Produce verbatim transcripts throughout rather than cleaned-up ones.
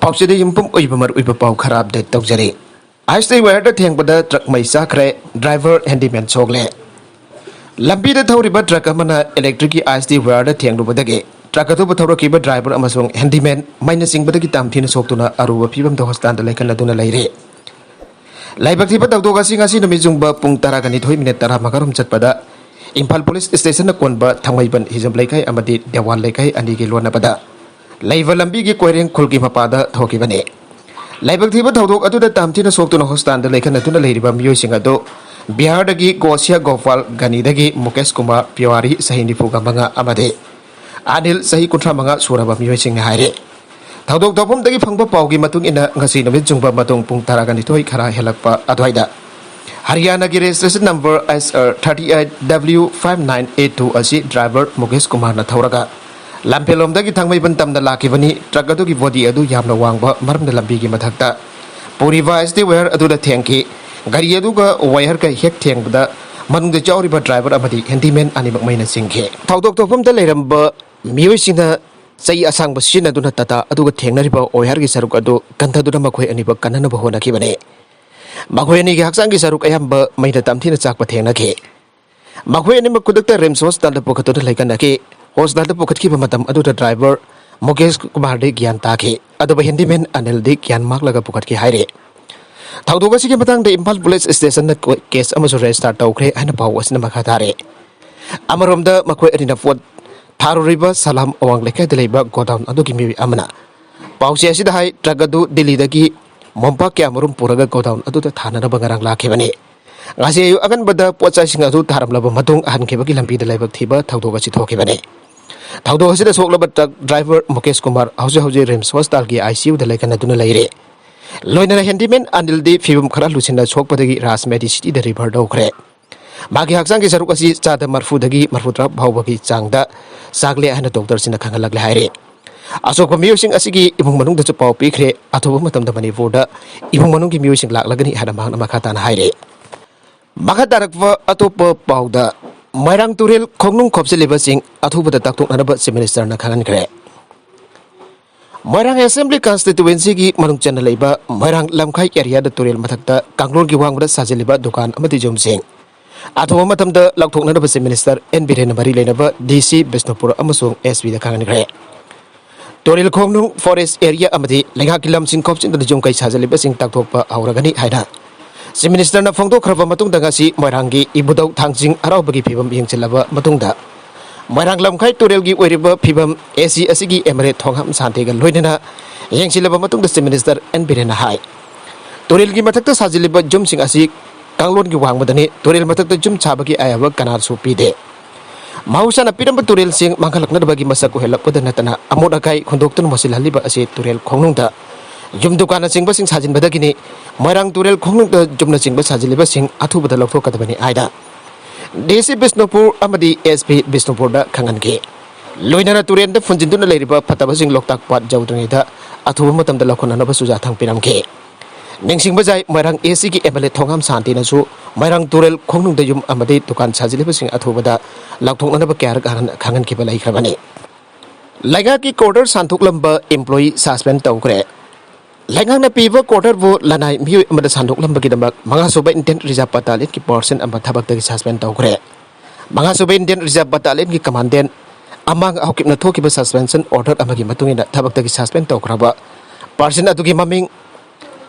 ꯄꯥꯎꯆꯦꯗ ꯌꯨꯝꯐꯝ ꯑꯣꯏꯕ ꯃꯔꯨꯑꯣꯏꯕ ꯄꯥꯎ ꯈꯔ ꯑꯞꯗꯦꯠ ꯇꯧꯖꯔꯤ꯫ ꯑꯥꯏꯁꯇꯤ ꯋꯥꯌꯔꯗ ꯊꯦꯡꯕꯗ ꯇ꯭ꯔꯛ ꯃꯩ ꯆꯥꯈ꯭ꯔꯦ, ꯗ꯭ꯔꯥꯏꯚꯔ ꯍꯦꯟꯗꯤꯃꯦꯟ ꯁꯣꯛꯂꯦ꯫ ꯂꯝꯕꯤꯗ ꯊꯧꯔꯤꯕ ꯇ꯭ꯔꯛ ꯑꯃꯅ ꯏꯂꯦꯛꯇ꯭ꯔꯤꯛꯀꯤ ꯑꯥꯏꯁꯇꯤ ꯋꯥꯌꯔꯗ ꯊꯦꯡꯂꯨꯕꯗꯒꯤ ꯇ꯭ꯔꯛ ꯑꯗꯨꯕꯨ ꯊꯧꯔꯛꯈꯤꯕ ꯗ꯭ꯔꯥꯏꯚꯔ ꯑꯃꯁꯨꯡ ꯍꯦꯟꯗꯤꯃꯦꯟ ꯃꯩꯅ ꯆꯤꯡꯕꯗꯒꯤ ꯇꯝꯊꯤꯅ ꯁꯣꯛꯇꯨꯅ ꯑꯔꯨꯕ ꯐꯤꯕꯝꯗ ꯍꯣꯁꯄꯤꯇꯥꯜꯗ ꯂꯩꯈꯠꯅꯗꯨꯅ ꯂꯩꯔꯦ꯫ ꯂꯥꯏꯕꯛ ꯊꯤꯕ ꯊꯧꯗꯣꯛ ꯑꯁꯤ ꯉꯁꯤ ꯅꯨꯃꯤꯠ ꯌꯨꯡꯕ ꯄꯨꯡ ꯇꯔꯥꯒ ꯅꯤꯊꯣꯏ ꯃꯤꯅꯤꯠ ꯇꯔꯥꯃꯉꯥꯔꯣꯝ ꯆꯠꯄꯗ ꯏꯝꯐꯥꯜ ꯄꯨꯂꯤꯁ ꯁ꯭ꯇꯦꯁꯟꯅ ꯀꯣꯟꯕ ꯊꯥꯡꯃꯩꯕꯟ ꯍꯤꯖꯝ ꯂꯩꯀꯥꯏ ꯑꯃꯗꯤ ꯗꯦꯋꯥꯟ ꯂꯩꯀꯥꯏ ꯑꯅꯤꯒꯤ ꯂꯣꯟꯅꯕꯗ ꯂꯩꯕ ꯂꯝꯕꯤꯒꯤ ꯀꯣꯏꯔꯦꯡ ꯈꯨꯜꯒꯤ ꯃꯄꯥꯗ ꯊꯣꯛꯈꯤꯕꯅꯤ꯫ ꯂꯥꯏꯕꯛ ꯊꯤꯕ ꯊꯧꯗꯣꯛ ꯑꯗꯨꯗ ꯇꯝꯊꯤꯅ ꯁꯣꯛꯇꯨꯅ ꯍꯣꯁꯄꯤꯇꯥꯜꯗ ꯂꯩꯈꯠꯅꯗꯨꯅ ꯂꯩꯔꯤꯕ ꯃꯤꯑꯣꯏꯁꯤꯡ ꯑꯗꯨ ꯕꯤꯍꯥꯔꯗꯒꯤ ꯒꯣꯁꯤꯌꯥ ꯒꯣꯄꯥꯜ, ꯒꯅꯤꯗꯒꯤ ꯃꯨꯀꯦꯁ ꯀꯨꯃꯥꯔ, ꯄꯤꯋꯥꯔꯤ, ꯆꯍꯤ ꯅꯤꯐꯨꯒ ꯃꯉꯥ, ꯑꯃꯗꯤ ꯑꯅꯤꯜ, ꯆꯍꯤ ꯀꯨꯟꯊ꯭ꯔꯥ ꯃꯉꯥ ꯁꯨꯔꯕ ꯃꯤꯑꯣꯏꯁꯤꯡꯅꯤ ꯍꯥꯏꯔꯤ꯫ ꯊꯧꯗꯣꯛ ꯊꯣꯛꯐꯝꯗꯒꯤ ꯐꯪꯕ ꯄꯥꯎꯒꯤ ꯃꯇꯨꯡ ꯏꯟꯅ, ꯉꯁꯤ ꯅꯨꯃꯤꯠ ꯌꯨꯡꯕ ꯃꯇꯨꯡ ꯄꯨꯡ ꯇꯔꯥꯒ ꯅꯤꯊꯣꯏ ꯈꯔ ꯍꯦꯜꯂꯛꯄ ꯑꯗꯨꯋꯥꯏꯗ ꯍꯔꯤꯌꯥꯅꯥꯒꯤ registration number S R thirty eight W five nine eight two ꯑꯁꯤ ꯗ꯭ꯔꯥꯏꯚꯔ ꯃꯨꯀꯦꯁ ꯀꯨꯃꯥꯔꯅ ꯊꯧꯔꯒ ꯂꯝꯐꯦꯜꯂꯣꯝꯗꯒꯤ ꯊꯥꯡꯃꯩꯕꯟ ꯇꯝꯅ ꯂꯥꯛꯈꯤꯕꯅꯤ꯫ ꯇ꯭ꯔꯛ ꯑꯗꯨꯒꯤ ꯕꯣꯗꯤ ꯑꯗꯨ ꯌꯥꯝꯅ ꯋꯥꯡꯕ ꯃꯔꯝꯅ ꯂꯝꯕꯤꯒꯤ ꯃꯊꯛꯇ ꯄꯨꯔꯤꯕ ꯑꯥꯏꯁꯇꯤ ꯋꯥꯌꯔ ꯑꯗꯨꯗ ꯊꯦꯡꯈꯤ꯫ ꯒꯥꯔꯤ ꯑꯗꯨꯒ ꯋꯥꯌꯔꯒ ꯍꯦꯛ ꯊꯦꯡꯕꯗ ꯃꯅꯨꯡꯗ ꯌꯥꯎꯔꯤꯕ ꯗ꯭ꯔꯥꯏꯚꯔ ꯑꯃꯗꯤ ꯍꯦꯟꯗꯤꯃꯦꯟ ꯑꯅꯤꯃꯛ ꯃꯩꯅ ꯆꯤꯡꯈꯤ꯫ ꯊꯧꯗꯣꯛ ꯊꯣꯛꯐꯝꯗ ꯂꯩꯔꯝꯕ ꯃꯤꯑꯣꯏꯁꯤꯡꯅ ꯆꯩ ꯑꯁꯥꯡꯕ ꯁꯤꯖꯤꯟꯅꯗꯨꯅ ꯇꯥꯇꯥ ꯑꯗꯨꯒ ꯊꯦꯡꯅꯔꯤꯕ ꯋꯥꯌꯔꯒꯤ ꯁꯔꯨꯛ ꯑꯗꯨ ꯀꯟꯊꯗꯨꯅ ꯃꯈꯣꯏ ꯑꯅꯤꯃꯛ ꯀꯟꯅꯅꯕ ꯍꯣꯠꯅꯈꯤꯕꯅꯤ꯫ ꯃꯈꯣꯏ ꯑꯅꯤꯒꯤ ꯍꯛꯆꯥꯡꯒꯤ ꯁꯔꯨꯛ ꯑꯌꯥꯝꯕ ꯃꯩꯅ ꯇꯝꯊꯤꯅ ꯆꯥꯛꯄ ꯊꯦꯡꯅꯈꯤ꯫ ꯃꯈꯣꯏ ꯑꯅꯤꯃꯛ ꯈꯨꯗꯛꯇ ꯔꯤꯝꯁ ꯍꯣꯁꯄꯤꯇꯥꯜꯗ ꯄꯨꯈꯠꯇꯨꯅ ꯂꯩꯈꯠꯅꯈꯤ꯫ ꯍꯣꯁꯄꯤꯇꯥꯜꯗ ꯄꯨꯈꯠꯈꯤꯕ ꯃꯇꯝ ꯑꯗꯨꯗ ꯗ꯭ꯔꯥꯏꯚꯔ ꯃꯨꯀꯦꯁ ꯀꯨꯃꯥꯔꯗꯤ ꯒ꯭ꯌꯥꯟ ꯇꯥꯈꯤ, ꯑꯗꯨꯕꯨ ꯍꯦꯟꯗꯤꯃꯦꯟ ꯑꯅꯤꯜꯗꯤ ꯒ꯭ꯌꯥꯟ ꯃꯥꯡꯂꯒ ꯄꯨꯈꯠꯈꯤ ꯍꯥꯏꯔꯤ꯫ ꯊꯧꯗꯣꯛ ꯑꯁꯤꯒꯤ ꯃꯇꯥꯡꯗ ꯏꯝꯐꯥꯜ ꯄꯨꯂꯤꯁ ꯁ꯭ꯇꯦꯁꯟꯅ ꯀꯦꯁ ꯑꯃꯁꯨ ꯔꯦꯖꯤꯁꯇꯥꯔ ꯇꯧꯈ꯭ꯔꯦ ꯍꯥꯏꯅ ꯄꯥꯎ ꯑꯁꯤꯅ ꯃꯈꯥ ꯇꯥꯔꯦ꯫ ꯑꯃꯔꯣꯝꯗ, ꯃꯈꯣꯏ ꯑꯅꯤꯅ ꯄꯣꯠ ꯊꯥꯔꯨꯔꯤꯕ ꯁꯂꯥꯝ ꯑꯋꯥꯡ ꯂꯩꯀꯥꯏꯗ ꯂꯩꯕ ꯒꯣꯗꯥꯎꯟ ꯑꯗꯨꯒꯤ ꯃꯤꯑꯣꯏ ꯑꯃꯅ ꯄꯥꯎꯆꯦ ꯑꯁꯤꯗ ꯍꯥꯏ, ꯇ꯭ꯔꯛ ꯑꯗꯨ ꯗꯤꯜꯂꯤꯗꯒꯤ ꯃꯣꯝꯄꯥꯛ ꯀꯌꯥꯃꯔꯨꯝ ꯄꯨꯔꯒ ꯒꯣꯗꯥꯎꯟ ꯑꯗꯨꯗ ꯊꯥꯅꯅꯕ ꯉꯔꯥꯡ ꯂꯥꯛꯈꯤꯕꯅꯤ꯫ ꯉꯁꯤ ꯑꯌꯨꯛ ꯑꯉꯟꯕꯗ ꯄꯣꯠꯆꯩꯁꯤꯡ ꯑꯗꯨ ꯊꯥꯔꯝꯂꯕ ꯃꯇꯨꯡ ꯍꯟꯈꯤꯕꯒꯤ ꯂꯝꯕꯤꯗ ꯂꯥꯏꯕꯛ ꯊꯤꯕ ꯊꯧꯗꯣꯛ ꯑꯁꯤ ꯊꯣꯛꯈꯤꯕꯅꯤ꯫ ꯊꯧꯗꯣꯛ ꯑꯁꯤꯗ ꯁꯣꯛꯂꯕ ꯇ꯭ꯔꯛ ꯗ꯭ꯔꯥꯏꯚꯔ ꯃꯨꯀꯦꯁ ꯀꯨꯃꯥꯔ ꯍꯧꯖꯤꯛ ꯍꯧꯖꯤꯛ ꯔꯤꯝꯁ ꯍꯣꯁꯄꯤꯇꯥꯜꯒꯤ ꯑꯥꯏꯁꯤꯌꯨꯗ ꯂꯩꯈꯠꯅꯗꯨꯅ ꯂꯩꯔꯦ꯫ ꯂꯣꯏꯅꯅ ꯍꯦꯟꯗꯤꯃꯦꯟ ꯑꯅꯤꯜꯗꯤ ꯐꯤꯕꯝ ꯈꯔ ꯂꯨꯁꯤꯟꯅ ꯁꯣꯛꯄꯗꯒꯤ ꯔꯥꯖ ꯃꯦꯗꯤꯁꯤꯇꯤꯗ ꯔꯤꯐꯔ ꯇꯧꯈ꯭ꯔꯦ꯫ ꯃꯥꯒꯤ ꯍꯛꯆꯥꯡꯒꯤ ꯁꯔꯨꯛ ꯑꯁꯤ ꯆꯥꯗ ꯃꯔꯐꯨꯗꯒꯤ ꯃꯔꯐꯨꯇꯔꯥ ꯐꯥꯎꯕꯒꯤ ꯆꯥꯡꯗ ꯆꯥꯛꯂꯦ ꯍꯥꯏꯅ ꯗꯣꯛꯇꯔꯁꯤꯡꯅ ꯈꯪꯍꯜꯂꯛꯂꯦ ꯍꯥꯏꯔꯦ꯫ ꯑꯁꯣꯛꯄ ꯃꯤꯑꯣꯏꯁꯤꯡ ꯑꯁꯤꯒꯤ ꯏꯃꯨꯡ ꯃꯅꯨꯡꯗꯁꯨ ꯄꯥꯎ ꯄꯤꯈ꯭ꯔꯦ꯫ ꯑꯊꯨꯕ ꯃꯇꯝꯗ ꯃꯅꯤꯄꯨꯔꯗ ꯏꯃꯨꯡ ꯃꯅꯨꯡꯒꯤ ꯃꯤꯑꯣꯏꯁꯤꯡ ꯂꯥꯛꯂꯒꯅꯤ ꯍꯥꯏꯅ ꯃꯍꯥꯛꯅ ꯃꯈꯥ ꯇꯥꯅ ꯍꯥꯏꯔꯦ꯫ ꯃꯈꯥ ꯇꯥꯔꯛꯄ ꯑꯇꯣꯞꯄ ꯄꯥꯎꯗ, ꯃꯣꯏꯔꯥꯡ ꯇꯨꯔꯦꯜ ꯈꯣꯡꯅꯨꯡ ꯈꯣꯞꯆꯤꯜꯂꯤꯕꯁꯤꯡ ꯑꯊꯨꯕꯗ ꯇꯥꯛꯊꯣꯛꯅꯅꯕ ꯆꯤꯐ ꯃꯤꯅꯤꯁꯇꯔꯅ ꯈꯪꯍꯟꯈ꯭ꯔꯦ꯫ ꯃꯣꯏꯔꯥꯡ ꯑꯦꯁꯦꯝꯕ꯭ꯂꯤ ꯀꯟꯁꯇꯤꯇꯨꯋꯦꯟꯁꯤꯒꯤ ꯃꯅꯨꯡ ꯆꯟꯅ ꯂꯩꯕ ꯃꯣꯏꯔꯥꯡ ꯂꯝꯈꯥꯏ ꯑꯦꯔꯤꯌꯥꯗ ꯇꯨꯔꯦꯜ ꯃꯊꯛꯇ ꯀꯥꯡꯂꯣꯟꯒꯤ ꯋꯥꯡꯃꯗ ꯁꯥꯖꯤꯜꯂꯤꯕ ꯗꯨꯀꯥꯟ ꯑꯃꯗꯤ ꯌꯨꯝꯁꯤꯡ ꯑꯊꯨꯕ ꯃꯇꯝꯗ ꯂꯧꯊꯣꯛꯅꯅꯕ ꯆꯤꯐ ꯃꯤꯅꯤꯁꯇꯔ ꯑꯦꯟ ꯕꯤꯔꯦꯟꯅ ꯃꯔꯤ ꯂꯩꯅꯕ ꯗꯤ ꯁꯤ ꯕꯤꯁꯅꯨꯄꯨꯔ ꯑꯃꯁꯨꯡ ꯑꯦꯁ ꯄꯤꯗ ꯈꯪꯍꯟꯈ꯭ꯔꯦ꯫ ꯇꯨꯔꯦꯜ ꯈꯣꯡꯅꯨꯡ ꯐꯣꯔꯦꯁ ꯑꯦꯔꯤꯌꯥ ꯑꯃꯗꯤ ꯂꯩꯉꯥꯛꯀꯤ ꯂꯝꯁꯤꯡ ꯈꯣꯞꯆꯤꯟꯗꯨꯅ ꯌꯨꯝ ꯀꯩ ꯁꯥꯖꯤꯜꯂꯤꯕꯁꯤꯡ ꯇꯥꯛꯊꯣꯛꯄ ꯍꯧꯔꯒꯅꯤ ꯍꯥꯏꯅ ꯆꯤꯐ ꯃꯤꯅꯤꯁꯇꯔꯅ ꯐꯣꯡꯗꯣꯛꯈ꯭ꯔꯕ ꯃꯇꯨꯡꯗ ꯉꯁꯤ ꯃꯣꯏꯔꯥꯡꯒꯤ ꯏꯕꯨꯙꯧ ꯊꯥꯡꯖꯤꯡ ꯍꯔꯥꯎꯕꯒꯤ ꯐꯤꯕꯝ ꯌꯦꯡꯁꯤꯜꯂꯕ ꯃꯇꯨꯡꯗ ꯃꯣꯏꯔꯥꯡ ꯂꯝꯈꯥꯏ ꯇꯨꯔꯦꯜꯒꯤ ꯑꯣꯏꯔꯤꯕ ꯐꯤꯕꯝ ꯑꯦ ꯁꯤ ꯑꯁꯤꯒꯤ ꯑꯦꯝ ꯑꯦꯜ ꯑꯦ ꯊꯣꯡꯉꯥꯝ ꯁꯥꯟꯇꯤꯒ ꯂꯣꯏꯅꯅ ꯌꯦꯡꯁꯤꯜꯂꯕ ꯃꯇꯨꯡꯗ ꯆꯤꯐ ꯃꯤꯅꯤꯁꯇꯔ ꯑꯦꯟ ꯕꯤꯔꯦꯟꯅ ꯍꯥꯏ, ꯇꯨꯔꯦꯜꯒꯤ ꯃꯊꯛꯇ ꯁꯥꯖꯤꯜꯂꯤꯕ ꯌꯨꯝꯁꯤꯡ ꯑꯁꯤ ꯀꯥꯡꯂꯣꯟꯒꯤ ꯋꯥꯡꯃꯗꯅꯤ꯫ ꯇꯨꯔꯦꯜ ꯃꯊꯛꯇ ꯌꯨꯝ ꯁꯥꯕꯒꯤ ꯑꯌꯥꯕ ꯀꯅꯥꯁꯨ ꯄꯤꯗꯦ꯫ ꯃꯍꯧꯁꯥꯅ ꯄꯤꯔꯝꯕ ꯇꯨꯔꯦꯜꯁꯤꯡ ꯃꯥꯡꯍꯜꯂꯛꯅꯗꯕꯒꯤ ꯃꯁꯛ ꯑꯣꯏꯍꯜꯂꯛꯄꯗ ꯅꯠꯇꯅ ꯑꯃꯣꯠ ꯑꯀꯥꯏ ꯍꯨꯟꯗꯣꯛꯇꯨꯅ ꯃꯣꯠꯁꯤꯜꯍꯜꯂꯤꯕ ꯑꯁꯤ ꯇꯨꯔꯦꯜ ꯈꯣꯡꯅꯨꯡꯗ ꯌꯨꯝ ꯗꯨꯀꯥꯟꯅꯆꯤꯡꯕꯁꯤꯡ ꯁꯥꯖꯤꯟꯕꯗꯒꯤꯅꯤ꯫ ꯃꯣꯏꯔꯥꯡ ꯇꯨꯔꯦꯜ ꯈꯣꯡꯅꯨꯡꯗ ꯌꯨꯝꯅꯆꯤꯡꯕ ꯁꯥꯖꯤꯜꯂꯤꯕꯁꯤꯡ ꯑꯊꯨꯕꯗ ꯂꯧꯊꯣꯛꯀꯗꯕꯅꯤ ꯍꯥꯏꯅ ꯗꯤ ꯁꯤ ꯕꯤꯁꯅꯨꯄꯨꯔ ꯑꯃꯗꯤ ꯑꯦꯁ ꯄꯤ ꯕꯤꯁꯅꯨꯄꯨꯔꯗ ꯈꯪꯍꯟꯈꯤ꯫ ꯂꯣꯏꯅꯅ ꯇꯨꯔꯦꯜꯗ ꯐꯨꯟꯖꯤꯟꯗꯨꯅ ꯂꯩꯔꯤꯕ ꯐꯠꯇꯕꯁꯤꯡ ꯂꯣꯛꯇꯥꯛ ꯄꯥꯠ ꯌꯧꯗ꯭ꯔꯤꯉꯩꯗ ꯑꯊꯨꯕ ꯃꯇꯝꯗ ꯂꯧꯈꯠꯅꯅꯕꯁꯨ ꯌꯥꯊꯪ ꯄꯤꯔꯝꯈꯤ꯫ ꯅꯤꯡꯁꯤꯡꯕ ꯌꯥꯏ, ꯃꯣꯏꯔꯥꯡ ꯑꯦ ꯁꯤꯒꯤ ꯑꯦꯝ ꯑꯦꯜ ꯑꯦ ꯊꯣꯡꯉꯥꯝ ꯁꯥꯟꯇꯤꯅꯁꯨ ꯃꯣꯏꯔꯥꯡ ꯇꯨꯔꯦꯜ ꯈꯣꯡꯅꯨꯡꯗ ꯌꯨꯝ ꯑꯃꯗꯤ ꯗꯨꯀꯥꯟ ꯁꯥꯖꯤꯜꯂꯤꯕꯁꯤꯡ ꯑꯊꯨꯕꯗ ꯂꯧꯊꯣꯛꯅꯅꯕ ꯀꯌꯥꯔꯛ ꯍꯥꯟꯅ ꯈꯪꯍꯟꯈꯤꯕ ꯂꯩꯈ꯭ꯔꯕꯅꯤ꯫ ꯂꯩꯉꯥꯛꯀꯤ ꯀ꯭ꯋꯥꯔꯇꯔ ꯁꯥꯟꯊꯣꯛꯂꯝꯕ ꯏꯝꯄ꯭ꯂꯣꯌꯤ ꯁꯁꯄꯦꯟ ꯇꯧꯈ꯭ꯔꯦ꯫ ꯂꯩꯉꯥꯛꯅ ꯄꯤꯕ ꯀ꯭ꯋꯥꯔꯇꯔꯕꯨ ꯂꯅꯥꯏ ꯃꯤꯑꯣꯏ ꯑꯃꯗ ꯁꯥꯟꯗꯣꯛꯂꯝꯕꯒꯤꯗꯃꯛ ꯃꯉꯥꯁꯨꯕ ꯏꯟꯗꯤꯌꯟ ꯔꯤꯖꯥꯔꯚ ꯕꯠꯇꯥꯂꯤꯌꯟꯒꯤ ꯄꯥꯔꯁꯟ ꯑꯃ ꯊꯕꯛꯇꯒꯤ ꯁꯁꯄꯦꯟ ꯇꯧꯈ꯭ꯔꯦ꯫ ꯃꯉꯥꯁꯨꯕ ꯏꯟꯗꯤꯌꯟ ꯔꯤꯖꯥꯔꯚ ꯕꯠꯇꯥꯂꯤꯌꯟꯒꯤ ꯀꯃꯥꯟꯗꯦꯟ ꯑꯃꯥꯡ ꯍꯥꯎꯀꯤꯞꯅ ꯊꯣꯛꯈꯤꯕ ꯁꯁꯄꯦꯟꯁꯟ ꯑꯣꯔꯗꯔ ꯑꯃꯒꯤ ꯃꯇꯨꯡ ꯏꯟꯅ ꯊꯕꯛꯇꯒꯤ ꯁꯁꯄꯦꯟ ꯇꯧꯈ꯭ꯔꯕ ꯄꯥꯔꯁꯟ ꯑꯗꯨꯒꯤ ꯃꯃꯤꯡ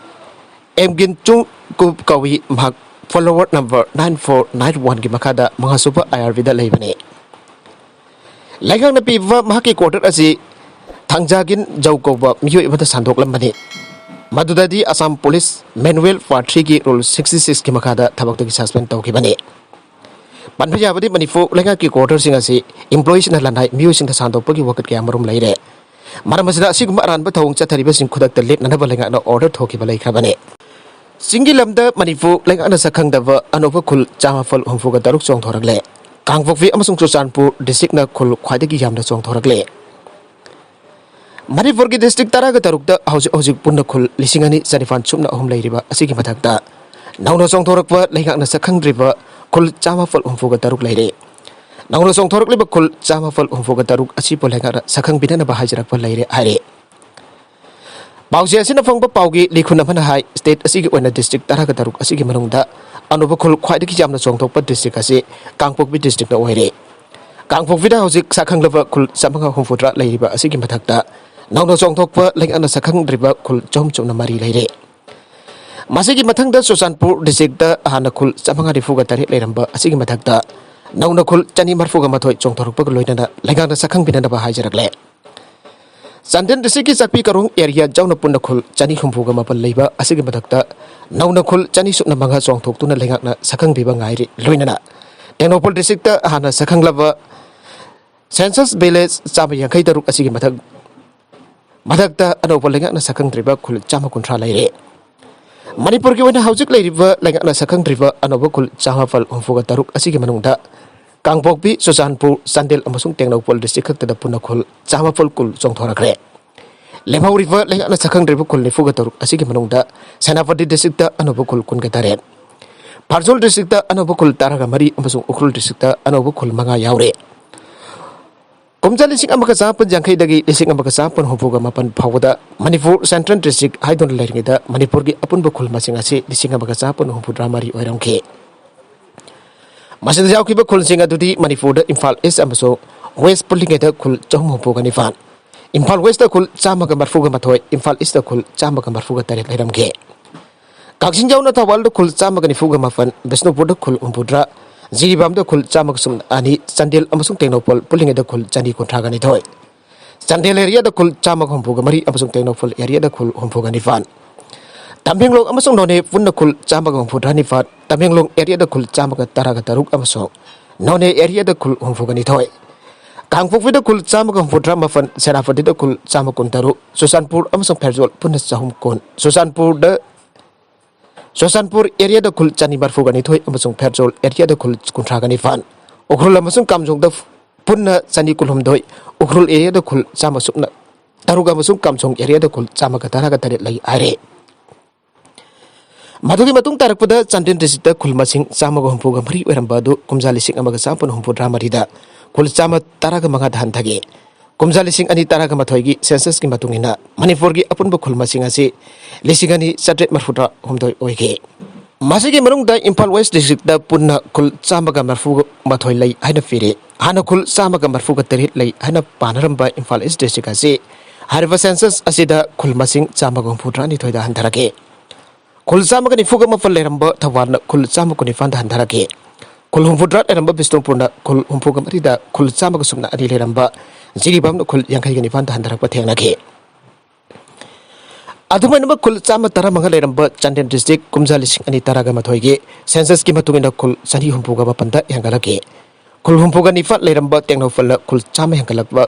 ꯑꯦꯝꯒꯤꯟ ꯆꯨꯡ ꯀꯨꯞ ꯀꯧꯏ꯫ ꯃꯍꯥꯛ follower number nine four nine ꯋꯥꯟꯒꯤ ꯃꯈꯥꯗ ꯃꯉꯥꯁꯨꯕ ꯑꯥꯏ ꯑꯥꯔ ꯕꯤꯗ ꯂꯩꯕꯅꯤ꯫ ꯂꯩꯉꯥꯛꯅ ꯄꯤꯕ ꯃꯍꯥꯛꯀꯤ ꯀ꯭ꯋꯥꯔꯇꯔ ꯑꯁꯤ ꯊꯥꯡꯖꯥꯒꯤꯟ ꯖꯧ ꯀꯧꯕ ꯃꯤꯑꯣꯏ ꯑꯃꯗ ꯁꯟꯗꯣꯛꯂꯝꯕꯅꯤ꯫ ꯃꯗꯨꯗꯗꯤ ꯑꯁꯥꯝ ꯄꯨꯂꯤꯁ ꯃꯦꯅꯨꯋꯦꯜ ꯄꯥꯔꯠ ꯊ꯭ꯔꯤꯒꯤ ꯔꯨꯜ ꯁꯤꯛꯁꯇꯤ ꯁꯤꯛꯁꯀꯤ ꯃꯈꯥꯗ ꯊꯕꯛꯇꯒꯤ ꯁꯁꯄꯦꯟ ꯇꯧꯈꯤꯕꯅꯤ꯫ ꯄꯟꯕ ꯌꯥꯕꯗꯤ, ꯃꯅꯤꯄꯨꯔ ꯂꯩꯉꯥꯛꯀꯤ ꯀ꯭ꯋꯥꯔꯇꯔꯁꯤꯡ ꯑꯁꯤ ꯏꯝꯄ꯭ꯂꯣꯌꯤꯁꯤꯡꯅ ꯂꯅꯥꯏ ꯃꯤꯑꯣꯏꯁꯤꯡꯗ ꯁꯟꯗꯣꯛꯄꯒꯤ ꯋꯥꯀꯠ ꯀꯌꯥ ꯃꯔꯨꯝ ꯂꯩꯔꯦ꯫ ꯃꯔꯝ ꯑꯁꯤꯅ ꯑꯁꯤꯒꯨꯝꯕ ꯑꯔꯥꯟꯕ ꯊꯧꯑꯣꯡ ꯆꯠꯊꯔꯤꯕꯁꯤꯡ ꯈꯨꯗꯛꯇ ꯂꯦꯞꯅꯅꯕ ꯂꯩꯉꯥꯛꯅ ꯑꯣꯔꯗꯔ ꯊꯣꯛꯈꯤꯕ ꯂꯩꯈ꯭ꯔꯕꯅꯤ꯫ ꯆꯤꯡꯒꯤ ꯂꯝꯗ ꯃꯅꯤꯄꯨꯔ ꯂꯩꯉꯥꯛꯅ ꯁꯛꯈꯪꯗꯕ ꯑꯅꯧꯕ ꯈꯨꯜ ꯆꯥꯝꯃꯥꯄꯜ ꯍꯨꯝꯐꯨꯒ ꯇꯔꯨꯛ ꯆꯣꯡꯊꯣꯔꯛꯂꯦ꯫ ꯀꯥꯡꯄꯣꯛꯄꯤ ꯑꯃꯁꯨꯡ ꯆꯨꯔꯆꯥꯟꯄꯨꯔ ꯗꯤꯁꯇ꯭ꯔꯤꯛꯅ ꯈꯨꯜ ꯈ꯭ꯋꯥꯏꯗꯒꯤ ꯌꯥꯝꯅ ꯆꯣꯡꯊꯣꯔꯛꯂꯦ꯫ ꯃꯅꯤꯄꯨꯔꯒꯤ ꯗꯤꯁꯇ꯭ꯔꯤꯛ ꯇꯔꯥꯒ ꯇꯔꯨꯛꯇ ꯍꯧꯖꯤꯛ ꯍꯧꯖꯤꯛ ꯄꯨꯟꯅ ꯈꯨꯜ ꯂꯤꯁꯤꯡ ꯑꯅꯤ ꯆꯅꯤꯄꯥꯟ ꯁꯨꯞꯅ ꯑꯍꯨꯝ ꯂꯩꯔꯤꯕ ꯑꯁꯤꯒꯤ ꯃꯊꯛꯇ ꯅꯧꯅ ꯆꯣꯡꯊꯣꯔꯛꯄ ꯂꯩꯉꯥꯛꯅ ꯁꯛꯈꯪꯗ꯭ꯔꯤꯕ ꯈꯨꯜ ꯆꯥꯝꯃꯥꯄꯜ ꯍꯨꯝꯐꯨꯒ ꯇꯔꯨꯛ ꯂꯩꯔꯦ꯫ ꯅꯧꯅ ꯆꯣꯡꯊꯣꯔꯛꯂꯤꯕ ꯈꯨꯜ ꯆꯥꯝꯃꯥꯄꯜ ꯍꯨꯝꯐꯨꯒ ꯇꯔꯨꯛ ꯑꯁꯤꯕꯨ ꯂꯩꯉꯥꯛꯅ ꯁꯛꯈꯪꯕꯤꯅꯅꯕ ꯍꯥꯏꯖꯔꯛꯄ ꯂꯩꯔꯦ ꯍꯥꯏꯔꯦ꯫ ꯄꯥꯎꯆꯦ ꯑꯁꯤꯅ ꯐꯪꯕ ꯄꯥꯎꯒꯤ ꯂꯤꯈꯨꯟ ꯑꯃꯅ ꯍꯥꯏ, state ꯑꯁꯤꯒꯤ ꯑꯣꯏꯅ district ꯇꯔꯥꯒ ꯇꯔꯨꯛ ꯑꯁꯤꯒꯤ ꯃꯅꯨꯡꯗ ꯑꯅꯧꯕ ꯈꯨꯜ ꯈ꯭ꯋꯥꯏꯗꯒꯤ ꯌꯥꯝꯅ ꯆꯣꯡꯊꯣꯛꯄ district ꯑꯁꯤ ꯀꯥꯡꯄꯣꯛꯄꯤ districtꯅ ꯑꯣꯏꯔꯦ꯫ ꯀꯥꯡꯄꯣꯛꯄꯤꯗ ꯍꯧꯖꯤꯛ ꯁꯛꯈꯪꯂꯕ ꯈꯨꯜ ꯆꯥꯝꯃꯉꯥ ꯍꯨꯝꯐꯨꯇꯔꯥ ꯂꯩꯔꯤꯕ ꯑꯁꯤꯒꯤ ꯃꯊꯛꯇ ꯅꯧꯅ ꯆꯣꯡꯊꯣꯛꯄ ꯂꯩꯉꯥꯛꯅ ꯁꯛꯈꯪꯗ꯭ꯔꯤꯕ ꯈꯨꯜ ꯆꯍꯨꯝ ꯆꯨꯝꯅ ꯃꯔꯤ ꯂꯩꯔꯦ꯫ ꯃꯁꯤꯒꯤ ꯃꯊꯪꯗ ꯆꯨꯔꯆꯥꯟꯄꯨꯔ districtꯇ ꯍꯥꯟꯅ ꯈꯨꯜ ꯆꯥꯝꯃꯉꯥ ꯅꯤꯐꯨꯒ ꯇꯔꯦꯠ ꯂꯩꯔꯝꯕ ꯑꯁꯤꯒꯤ ꯃꯊꯛꯇ ꯅꯧꯅ ꯈꯨꯜ ꯆꯅꯤ ꯃꯔꯤꯐꯨꯒ ꯃꯥꯊꯣꯏ ꯆꯣꯡꯊꯣꯔꯛꯄꯒ ꯂꯣꯏꯅꯅ ꯂꯩꯉꯥꯛꯅ ꯁꯛꯈꯪꯕꯤꯅꯅꯕ ꯍꯥꯏꯖꯔꯛꯂꯦ꯫ ꯆꯥꯟꯗꯦꯜ districtꯀꯤ ꯆꯥꯛꯄꯤ ꯀꯔꯣꯡ area ꯌꯥꯎꯅ ꯄꯨꯟꯅ ꯈꯨꯜ ꯆꯅꯤ ꯍꯨꯝꯐꯨꯒ ꯃꯥꯄꯜ ꯂꯩꯕ ꯑꯁꯤꯒꯤ ꯃꯊꯛꯇ ꯅꯧꯅ ꯈꯨꯜ ꯆꯅꯤ ꯁꯨꯞꯅ ꯃꯉꯥ ꯆꯣꯡꯊꯣꯛꯇꯨꯅ ꯂꯩꯉꯥꯛꯅ ꯁꯛꯈꯪꯕꯤꯕ ꯉꯥꯏꯔꯤ꯫ ꯂꯣꯏꯅꯅ ꯇꯦꯡꯅꯧꯄꯜ districtꯇ ꯍꯥꯟꯅ ꯁꯛꯈꯪꯂꯕ census village ꯆꯥꯝꯃ ꯌꯥꯡꯈꯩ ꯇꯔꯨꯛ ꯑꯁꯤꯒꯤ ꯃꯊꯛ, ꯃꯊꯛꯇ ꯑꯅꯧꯕ ꯂꯩꯉꯥꯛꯅ ꯁꯛꯈꯪꯗ꯭ꯔꯤꯕ ꯈꯨꯜ ꯆꯥꯝꯃ ꯀꯨꯟꯊ꯭ꯔꯥ ꯂꯩꯔꯦ꯫ ꯃꯅꯤꯄꯨꯔꯒꯤ ꯑꯣꯏꯅ ꯍꯧꯖꯤꯛ ꯂꯩꯔꯤꯕ ꯂꯩꯉꯥꯛꯅ ꯁꯛꯈꯪꯗ꯭ꯔꯤꯕ ꯑꯅꯧꯕ ꯈꯨꯜ ꯆꯥꯝꯃꯥꯄꯜ ꯍꯨꯝꯐꯨꯒ ꯇꯔꯨꯛ ꯑꯁꯤꯒꯤ ꯃꯅꯨꯡꯗ ꯀꯥꯡꯄꯣꯛꯄꯤ, ꯆꯨꯔꯆꯥꯟꯄꯨꯔ, ꯆꯥꯟꯗꯦꯜ ꯑꯃꯁꯨꯡ ꯇꯦꯡꯅꯧꯄꯜ district ꯈꯛꯇꯗ ꯄꯨꯟꯅ ꯈꯨꯜ ꯆꯥꯝꯃꯥꯄꯜ ꯀꯨꯟ ꯆꯣꯡꯊꯣꯔꯛꯈ꯭ꯔꯦ꯫ ꯂꯦꯝꯍꯧꯔꯤꯕ ꯂꯩꯉꯥꯛꯅ ꯁꯛꯈꯪꯗ꯭ꯔꯤꯕ ꯈꯨꯜ ꯅꯤꯐꯨꯒ ꯇꯔꯨꯛ ꯑꯁꯤꯒꯤ ꯃꯅꯨꯡꯗ ꯁꯦꯅꯥꯄꯇꯤ districtꯇ ꯑꯅꯧꯕ ꯈꯨꯜ ꯀꯨꯟꯒ ꯇꯔꯦꯠ, ꯐꯥꯔꯖꯣꯜ districtꯇ ꯑꯅꯧꯕ ꯈꯨꯜ ꯇꯔꯥꯒ ꯃꯔꯤ ꯑꯃꯁꯨꯡ ꯎꯈ꯭ꯔꯨꯜ districtꯇ ꯑꯅꯧꯕ ꯈꯨꯜ ꯃꯉꯥ ꯌꯥꯎꯔꯦ꯫ ꯀꯨꯝꯖꯥ ꯂꯤꯁꯤꯡ ꯑꯃꯒ ꯆꯥꯃꯥꯄꯟ ꯌꯥꯡꯈꯩꯗꯒꯤ ꯂꯤꯁꯤꯡ ꯑꯃꯒ ꯆꯥꯃꯥꯄꯟ ꯍꯨꯝꯐꯨꯒ ꯃꯥꯄꯟ ꯐꯥꯎꯕꯗ ꯃꯅꯤꯄꯨꯔ central district ꯍꯥꯏꯗꯨꯅ ꯂꯩꯔꯤꯉꯩꯗ ꯃꯅꯤꯄꯨꯔꯒꯤ ꯑꯄꯨꯟꯕ ꯈꯨꯜ ꯃꯁꯤꯡ ꯑꯁꯤ ꯂꯤꯁꯤꯡ ꯑꯃꯒ ꯆꯥꯃꯥꯄꯟ ꯍꯨꯝꯐꯨꯇꯔꯥ ꯃꯔꯤ ꯑꯣꯏꯔꯝꯈꯤ꯫ ꯃꯁꯤꯗ ꯌꯥꯎꯈꯤꯕ ꯈꯨꯜꯁꯤꯡ ꯑꯗꯨꯗꯤ ꯃꯅꯤꯄꯨꯔꯗ ꯏꯝꯐꯥꯜ East ꯑꯃꯁꯨꯡ West ꯄꯨꯜꯂꯤꯉꯩꯗ ꯈꯨꯜ ꯆꯍꯨꯝ ꯍꯨꯝꯐꯨꯒ ꯅꯤꯄꯥꯟ, ꯏꯝꯐꯥꯜ Westꯇ ꯈꯨꯜ ꯆꯥꯝꯃꯒ ꯃꯔꯤꯐꯨꯒ ꯃꯥꯊꯣꯏ, ꯏꯝꯐꯥꯜ Eastꯇ ꯈꯨꯜ ꯆꯥꯝꯃꯒ ꯃꯔꯤꯐꯨꯒ ꯇꯔꯦꯠ ꯂꯩꯔꯝꯈꯤ꯫ ꯀꯛꯆꯤꯡ ꯌꯥꯎꯅ ꯊꯧꯕꯥꯜꯗ ꯈꯨꯜ ꯆꯥꯝꯃꯒ ꯅꯤꯐꯨꯒ ꯃꯥꯄꯟ, ꯕꯤꯁꯅꯨꯄꯨꯔꯗ ꯈꯨꯜ ꯍꯨꯝꯐꯨꯇꯔꯥ, ꯖꯤꯔꯤꯕꯥꯝꯗ ꯈꯨꯜ ꯆꯥꯝꯃꯒ ꯁꯨꯞꯅ ꯑꯅꯤ, ꯆꯥꯟꯗꯦꯜ ꯑꯃꯁꯨꯡ ꯇꯦꯡꯅꯧꯄꯜ ꯄꯨꯜꯂꯤꯉꯩꯗ ꯈꯨꯜ ꯆꯅꯤ ꯀꯨꯟꯊ꯭ꯔꯥꯒ ꯅꯤꯊꯣꯏ, ꯆꯥꯟꯗꯦꯜ areaꯗ ꯈꯨꯜ ꯆꯥꯝꯃꯒ ꯍꯨꯝꯐꯨꯒ ꯃꯔꯤ ꯑꯃꯁꯨꯡ ꯇꯦꯡꯅꯧꯄꯜ areaꯗ ꯈꯨꯜ ꯍꯨꯝꯐꯨꯒ ꯅꯤꯄꯥꯟ, ꯇꯃꯦꯡꯂꯣꯡ ꯑꯃꯁꯨꯡ ꯅꯣꯅꯦ ꯄꯨꯟꯅ ꯈꯨꯜ ꯆꯥꯝꯃꯒ ꯍꯨꯝꯐꯨꯇꯔꯥ ꯅꯤꯄꯥꯟ, ꯇꯃꯦꯡꯂꯣꯡ areaꯗ ꯈꯨꯜ ꯆꯥꯝꯃꯒ ꯇꯔꯥꯒ ꯇꯔꯨꯛ ꯑꯃꯁꯨꯡ ꯅꯣꯅꯦ areaꯗ ꯈꯨꯜ ꯍꯨꯝꯐꯨꯒ ꯅꯤꯊꯣꯏ, ꯀꯥꯡꯄꯣꯛꯄꯤꯗ ꯈꯨꯜ ꯆꯥꯝꯃꯒ ꯍꯨꯝꯐꯨꯇꯔꯥ ꯃꯥꯄꯟ, ꯁꯦꯅꯥꯄꯇꯤꯗ ꯈꯨꯜ ꯆꯥꯝꯃ ꯀꯨꯟꯇꯔꯨꯛ, ꯆꯨꯔꯆꯥꯟꯄꯨꯔ ꯑꯃꯁꯨꯡ ꯐꯦꯔꯖꯣꯜ ꯄꯨꯟꯅ ꯆꯍꯨꯝ ꯀꯨꯟ, ꯆꯨꯔꯆꯥꯟꯄꯨꯔꯗ, ꯆꯨꯔꯆꯥꯟꯄꯨꯔ areaꯗ ꯈꯨꯜ ꯆꯅꯤ ꯃꯔꯤꯐꯨꯒ ꯅꯤꯊꯣꯏ ꯑꯃꯁꯨꯡ ꯐꯦꯔꯖꯣꯜ areaꯗ ꯈꯨꯜ ꯀꯨꯟꯊ꯭ꯔꯥꯒ ꯅꯤꯄꯥꯟ, ꯎꯈ꯭ꯔꯨꯜ ꯑꯃꯁꯨꯡ ꯀꯥꯝꯖꯣꯡꯗ ꯄꯨꯟꯅ ꯆꯅꯤ ꯀꯨꯟꯍꯨꯝꯗꯣꯏ, ꯎꯈ꯭ꯔꯨꯜ areaꯗ ꯈꯨꯜ ꯆꯥꯝꯃ ꯁꯨꯞꯅ ꯇꯔꯨꯛ ꯑꯃꯁꯨꯡ ꯀꯥꯝꯖꯣꯡ areaꯗ ꯈꯨꯜ ꯆꯥꯝꯃꯒ ꯇꯔꯥꯒ ꯇꯔꯦꯠ ꯂꯩ ꯍꯥꯏꯔꯦ꯫ ꯃꯗꯨꯒꯤ ꯃꯇꯨꯡ ꯇꯥꯔꯛꯄꯗ ꯆꯥꯟꯗꯦꯜ districtꯇ ꯈꯨꯜ ꯃꯁꯤꯡ ꯆꯥꯝꯃꯒ ꯍꯨꯝꯐꯨꯒ ꯃꯔꯤ ꯑꯣꯏꯔꯝꯕ ꯑꯗꯨ ꯀꯨꯝꯖꯥ ꯂꯤꯁꯤꯡ ꯑꯃꯒ ꯆꯥꯃꯥꯄꯟ ꯍꯨꯝꯐꯨꯇꯔꯥ ꯃꯔꯤꯗ ꯈꯨꯜ ꯆꯥꯝꯃ ꯇꯔꯥꯒ ꯃꯉꯥꯗ ꯍꯟꯊꯈꯤ꯫ ꯀꯨꯝꯖꯥ ꯂꯤꯁꯤꯡ ꯑꯅꯤ ꯇꯔꯥꯒ ꯃꯥꯊꯣꯏꯒꯤ ꯁꯦꯟꯁꯁꯀꯤ ꯃꯇꯨꯡ ꯏꯟꯅ ꯃꯅꯤꯄꯨꯔꯒꯤ ꯑꯄꯨꯟꯕ ꯈꯨꯜ ꯃꯁꯤꯡ ꯑꯁꯤ ꯂꯤꯁꯤꯡ ꯑꯅꯤ ꯆꯥꯇ꯭ꯔꯦꯠ ꯃꯔꯐꯨꯇꯔꯥ ꯍꯨꯝꯗꯣꯏ ꯑꯣꯏꯈꯤ꯫ ꯃꯁꯤꯒꯤ ꯃꯅꯨꯡꯗ ꯏꯝꯐꯥꯜ ꯋꯦꯁ ꯗꯤꯁꯇ꯭ꯔꯤꯛꯇ ꯄꯨꯟꯅ ꯈꯨꯜ ꯆꯥꯝꯃꯒ ꯃꯔꯐꯨ ꯃꯥꯊꯣꯏ ꯂꯩ ꯍꯥꯏꯅ ꯄꯤꯔꯤ꯫ ꯍꯥꯟꯅ ꯈꯨꯜ ꯆꯥꯝꯃꯒ ꯃꯔꯐꯨꯒ ꯇꯔꯦꯠ ꯂꯩ ꯍꯥꯏꯅ ꯄꯥꯅꯔꯝꯕ ꯏꯝꯐꯥꯜ ꯏꯁ ꯗꯤꯁꯇ꯭ꯔꯤꯛ ꯑꯁꯤ ꯍꯥꯏꯔꯤꯕ ꯁꯦꯟꯁꯁ ꯑꯁꯤꯗ ꯈꯨꯜ ꯃꯁꯤꯡ ꯆꯥꯝꯃꯒ ꯍꯨꯝꯐꯨꯇꯔꯥ ꯅꯤꯊꯣꯏꯗ ꯍꯟꯊꯔꯛꯈꯤ꯫ ꯈꯨꯜ ꯆꯥꯝꯃꯒ ꯅꯤꯐꯨꯒ ꯃꯥꯄꯜ ꯂꯩꯔꯝꯕ ꯊꯧꯕꯥꯜꯅ ꯈꯨꯜ ꯆꯥꯝꯃ ꯀꯨꯟꯅꯤꯄꯥꯟꯗ ꯍꯟꯊꯔꯛꯈꯤ꯫ ꯈꯨꯜ ꯍꯨꯝꯐꯨꯇꯔꯥ ꯂꯩꯔꯝꯕ ꯕꯤꯁꯅꯨꯄꯨꯔꯅ ꯈꯨꯜ ꯍꯨꯝꯐꯨꯒ ꯃꯔꯤꯗ ꯈꯨꯜ ꯆꯥꯝꯃꯒ ꯁꯨꯞꯅ ꯑꯅꯤ ꯂꯩꯔꯝꯕ ꯖꯤꯔꯤꯕꯥꯝꯅ ꯈꯨꯜ ꯌꯥꯡꯈꯩꯒ ꯅꯤꯄꯥꯟꯗ ꯍꯟꯊꯔꯛꯄ ꯊꯦꯡꯅꯈꯤ꯫ ꯑꯗꯨꯃꯥꯏꯅꯃꯛ ꯈꯨꯜ ꯆꯥꯝꯃ ꯇꯔꯥꯃꯉꯥ ꯂꯩꯔꯝꯕ ꯆꯥꯟꯗꯦꯜ ꯗꯤꯁꯇ꯭ꯔꯤꯛ ꯀꯨꯝꯖꯥ ꯂꯤꯁꯤꯡ ꯑꯅꯤ ꯇꯔꯥꯒ ꯃꯥꯊꯣꯏꯒꯤ ꯁꯦꯟꯁꯁꯀꯤ ꯃꯇꯨꯡ ꯏꯟꯅ ꯈꯨꯜ ꯆꯅꯤ ꯍꯨꯝꯐꯨꯒ ꯃꯥꯄꯟꯗ ꯍꯦꯟꯒꯠꯂꯛꯈꯤ꯫ ꯈꯨꯜ ꯍꯨꯝꯐꯨꯒ ꯅꯤꯄꯥꯟ ꯂꯩꯔꯝꯕ ꯇꯦꯡꯅꯧꯄꯜꯅ ꯈꯨꯜ ꯆꯥꯝꯃ ꯍꯦꯟꯒꯠꯂꯛꯄ,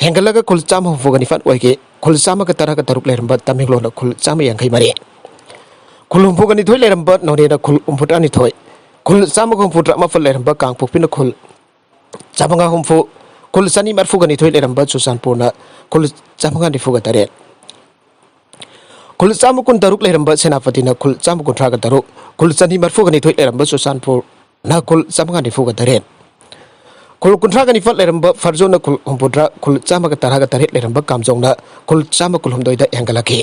ꯍꯦꯟꯒꯠꯂꯒ ꯈꯨꯜ ꯆꯥꯝꯃ ꯍꯨꯝꯐꯨꯒ ꯅꯤꯄꯥꯟ ꯑꯣꯏꯈꯤ꯫ ꯈꯨꯜ ꯆꯥꯝꯃꯒ ꯇꯔꯥꯒ ꯇꯔꯨꯛ ꯂꯩꯔꯝꯕ ꯇꯃꯦꯡꯂꯣꯡꯅ ꯈꯨꯜ ꯆꯥꯝꯃ ꯌꯥꯡꯈꯩ ꯃꯔꯤ, ꯈꯨꯜ ꯍꯨꯝꯐꯨꯒ ꯅꯤꯊꯣꯏ ꯂꯩꯔꯝꯕ ꯅꯣꯅꯦꯅ ꯈꯨꯜ ꯍꯨꯝꯐꯨꯇꯔꯥ ꯅꯤꯊꯣꯏ, ꯈꯨꯜ ꯆꯥꯝꯃꯒ ꯍꯨꯝꯐꯨꯇꯔꯥ ꯃꯥꯄꯟ ꯂꯩꯔꯝꯕ ꯀꯥꯡꯄꯣꯛꯄꯤꯅ ꯈꯨꯜ ꯆꯥꯝꯃꯉꯥ ꯍꯨꯝꯐꯨ, ꯈꯨꯜ ꯆꯅꯤ ꯃꯔꯐꯨꯒ ꯅꯤꯊꯣꯏ ꯂꯩꯔꯝꯕ ꯆꯨꯔꯆꯥꯟꯄꯨꯔꯅ ꯈꯨꯜ ꯆꯥꯝꯃꯉꯥ ꯅꯤꯐꯨꯒ ꯇꯔꯦꯠ, ꯈꯨꯜ ꯆꯥꯝꯃ ꯀꯨꯟꯇꯔꯨꯛ ꯂꯩꯔꯝꯕ ꯁꯦꯅꯥꯄꯇꯤꯅ ꯈꯨꯜ ꯆꯥꯝꯃ ꯀꯨꯟꯊ꯭ꯔꯥꯒ ꯇꯔꯨꯛ, ꯈꯨꯜ ꯆꯅꯤ ꯃꯔꯐꯨꯒ ꯅꯤꯊꯣꯏ ꯂꯩꯔꯝꯕ ꯆꯨꯔꯆꯥꯟꯄꯨꯔꯅ ꯈꯨꯜ ꯆꯥꯝꯃꯉꯥ ꯅꯤꯐꯨꯒ ꯇꯔꯦꯠ, ꯈꯨꯜ ꯀꯨꯟꯊ꯭ꯔꯥꯒ ꯅꯤꯄꯥꯟ ꯂꯩꯔꯝꯕ ꯐꯦꯔꯖꯣꯜꯅ ꯈꯨꯜ ꯍꯨꯝꯐꯨꯇꯔꯥ, ꯈꯨꯜ ꯆꯥꯝꯃꯒ ꯇꯔꯥꯒ ꯇꯔꯦꯠ ꯂꯩꯔꯝꯕ ꯀꯥꯝꯖꯣꯡꯅ ꯈꯨꯜ ꯆꯥꯝꯃ ꯀꯨꯟꯍꯨꯝꯗꯣꯏꯗ ꯍꯦꯟꯒꯠꯂꯛꯈꯤ꯫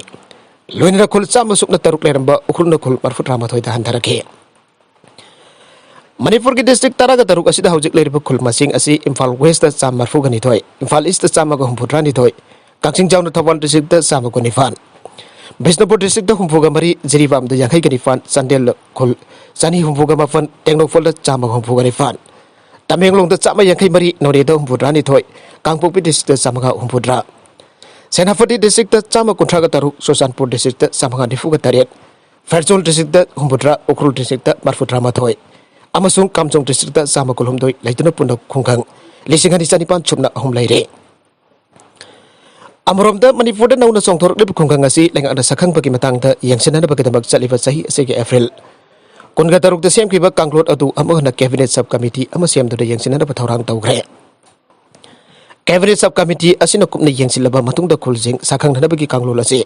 ꯂꯣꯏꯅꯅ ꯈꯨꯜ ꯆꯥꯝꯃ ꯁꯨꯞꯅ ꯇꯔꯨꯛ ꯂꯩꯔꯝꯕ ꯎꯈ꯭ꯔꯨꯜꯅ ꯈꯨꯜ ꯃꯔꯐꯨꯇꯔꯥ ꯃꯥꯊꯣꯏꯗ ꯍꯟꯊꯔꯛꯈꯤ꯫ ꯃꯅꯤꯄꯨꯔꯒꯤ ꯗꯤꯁꯇ꯭ꯔꯤꯛ ꯇꯔꯥꯒ ꯇꯔꯨꯛ ꯑꯁꯤꯗ ꯍꯧꯖꯤꯛ ꯂꯩꯔꯤꯕ ꯈꯨꯜ ꯃꯁꯤꯡ ꯑꯁꯤ ꯏꯝꯐꯥꯜ ꯋꯦꯁꯇ ꯆꯥꯝꯃ ꯃꯔꯐꯨꯒ ꯅꯤꯊꯣꯏ, ꯏꯝꯐꯥꯜ ꯏꯁꯇ ꯆꯥꯝꯃꯒ ꯍꯨꯝꯐꯨꯇꯔꯥ ꯅꯤꯊꯣꯏ, ꯀꯛꯆꯤꯡ ꯆꯥꯎꯅ ꯊꯧꯕꯥꯜ ꯗꯤꯁꯇ꯭ꯔꯤꯛꯇ ꯆꯥꯝꯃ ꯀꯨꯟꯅꯤꯄꯥꯟ, ꯕꯤꯁꯅꯨꯄꯨꯔ ꯗꯤꯁꯇ꯭ꯔꯤꯛꯇ ꯍꯨꯝꯐꯨꯒ ꯃꯔꯤ, ꯖꯤꯔꯤꯕꯥꯝꯗ ꯌꯥꯡꯈꯩꯒ ꯅꯤꯄꯥꯟ, ꯆꯥꯟꯗꯦꯜꯗ ꯈꯨꯜ ꯆꯅꯤ ꯍꯨꯝꯐꯨꯒ ꯃꯥꯄꯟ, ꯇꯦꯡꯅꯧꯄꯜꯗ ꯆꯥꯝꯃꯒ ꯍꯨꯝꯐꯨꯒ ꯅꯤꯄꯥꯟ, ꯇꯃꯦꯡꯂꯣꯡꯗ ꯆꯥꯝꯃ ꯌꯥꯡꯈꯩ ꯃꯔꯤ, ꯅꯣꯅꯦꯗ ꯍꯨꯝꯐꯨꯇꯔꯥ ꯅꯤꯊꯣꯏ, ꯀꯥꯡꯄꯣꯛꯄꯤ ꯗꯤꯁꯇ꯭ꯔꯤꯛꯇ ꯆꯥꯝꯃꯉꯥ ꯍꯨꯝꯐꯨꯇꯔꯥ, ꯁꯦꯅꯥꯄꯇꯤ ꯗꯤꯁꯇ꯭ꯔꯤꯛꯇ ꯆꯥꯝꯃ ꯀꯨꯟꯊ꯭ꯔꯥꯒ ꯇꯔꯨꯛ, ꯆꯨꯔꯆꯥꯟꯄꯨꯔ ꯗꯤꯁꯇ꯭ꯔꯤꯛꯇ ꯆꯥꯝꯃꯉꯥ ꯅꯤꯐꯨꯒ ꯇꯔꯦꯠ, ꯐꯦꯔꯆꯣꯜ ꯗꯤꯁꯇ꯭ꯔꯤꯛꯇ ꯍꯨꯝꯐꯨꯇꯔꯥ, ꯎꯈ꯭ꯔꯨꯜ ꯗꯤꯁꯇ꯭ꯔꯤꯛꯇ ꯃꯔꯐꯨꯇꯔꯥ ꯃꯥꯊꯣꯏ ꯑꯃꯁꯨꯡ ꯀꯥꯝꯖꯣꯡ ꯗꯤꯁꯇ꯭ꯔꯤꯛꯇ ꯆꯥꯝꯃ ꯀꯨꯟꯍꯨꯝꯗꯣꯏ ꯂꯩꯗꯨꯅ ꯄꯨꯟꯅ ꯈꯨꯡꯒꯪ ꯂꯤꯁꯤꯡ ꯑꯅꯤ ꯆꯅꯤꯄꯥꯟ ꯁꯨꯞꯅ ꯑꯍꯨꯝ ꯂꯩꯔꯦ꯫ ꯑꯃꯔꯣꯝꯗ ꯃꯅꯤꯄꯨꯔꯗ ꯅꯧꯅ ꯆꯣꯡꯊꯣꯔꯛꯂꯤꯕ ꯈꯨꯡꯒꯪ ꯑꯁꯤ ꯂꯩꯉꯥꯛꯅ ꯁꯛꯈꯪꯕꯒꯤ ꯃꯇꯥꯡꯗ ꯌꯦꯡꯁꯤꯟꯅꯅꯕꯒꯤꯗꯃꯛ ꯆꯠꯂꯤꯕ ꯆꯍꯤ ꯑꯁꯤꯒꯤ ꯑꯦꯄ꯭ꯔꯤꯜ ꯀꯨꯟꯒ ꯇꯔꯨꯛꯇ ꯁꯦꯝꯈꯤꯕ ꯀꯥꯡꯂꯣꯟ ꯑꯗꯨ ꯑꯃꯨꯛ ꯍꯟꯅ ꯀꯦꯕꯤꯅꯦꯠ ꯁꯕ ꯀꯃꯤꯇꯤ ꯑꯃ ꯁꯦꯝꯗꯨꯅ ꯌꯦꯡꯁꯤꯟꯅꯅꯕ ꯊꯧꯔꯥꯡ ꯇꯧꯈ꯭ꯔꯦ꯫ ꯀꯦꯕꯤꯅꯦꯠ ꯁꯕ ꯀꯃꯤꯇꯤ ꯑꯁꯤꯅ ꯀꯨꯞꯅ ꯌꯦꯡꯁꯤꯜꯂꯕ ꯃꯇꯨꯡꯗ ꯈꯨꯜꯁꯤꯡ ꯁꯛꯈꯪꯅꯅꯕꯒꯤ ꯀꯥꯡꯂꯣꯟ ꯑꯁꯤ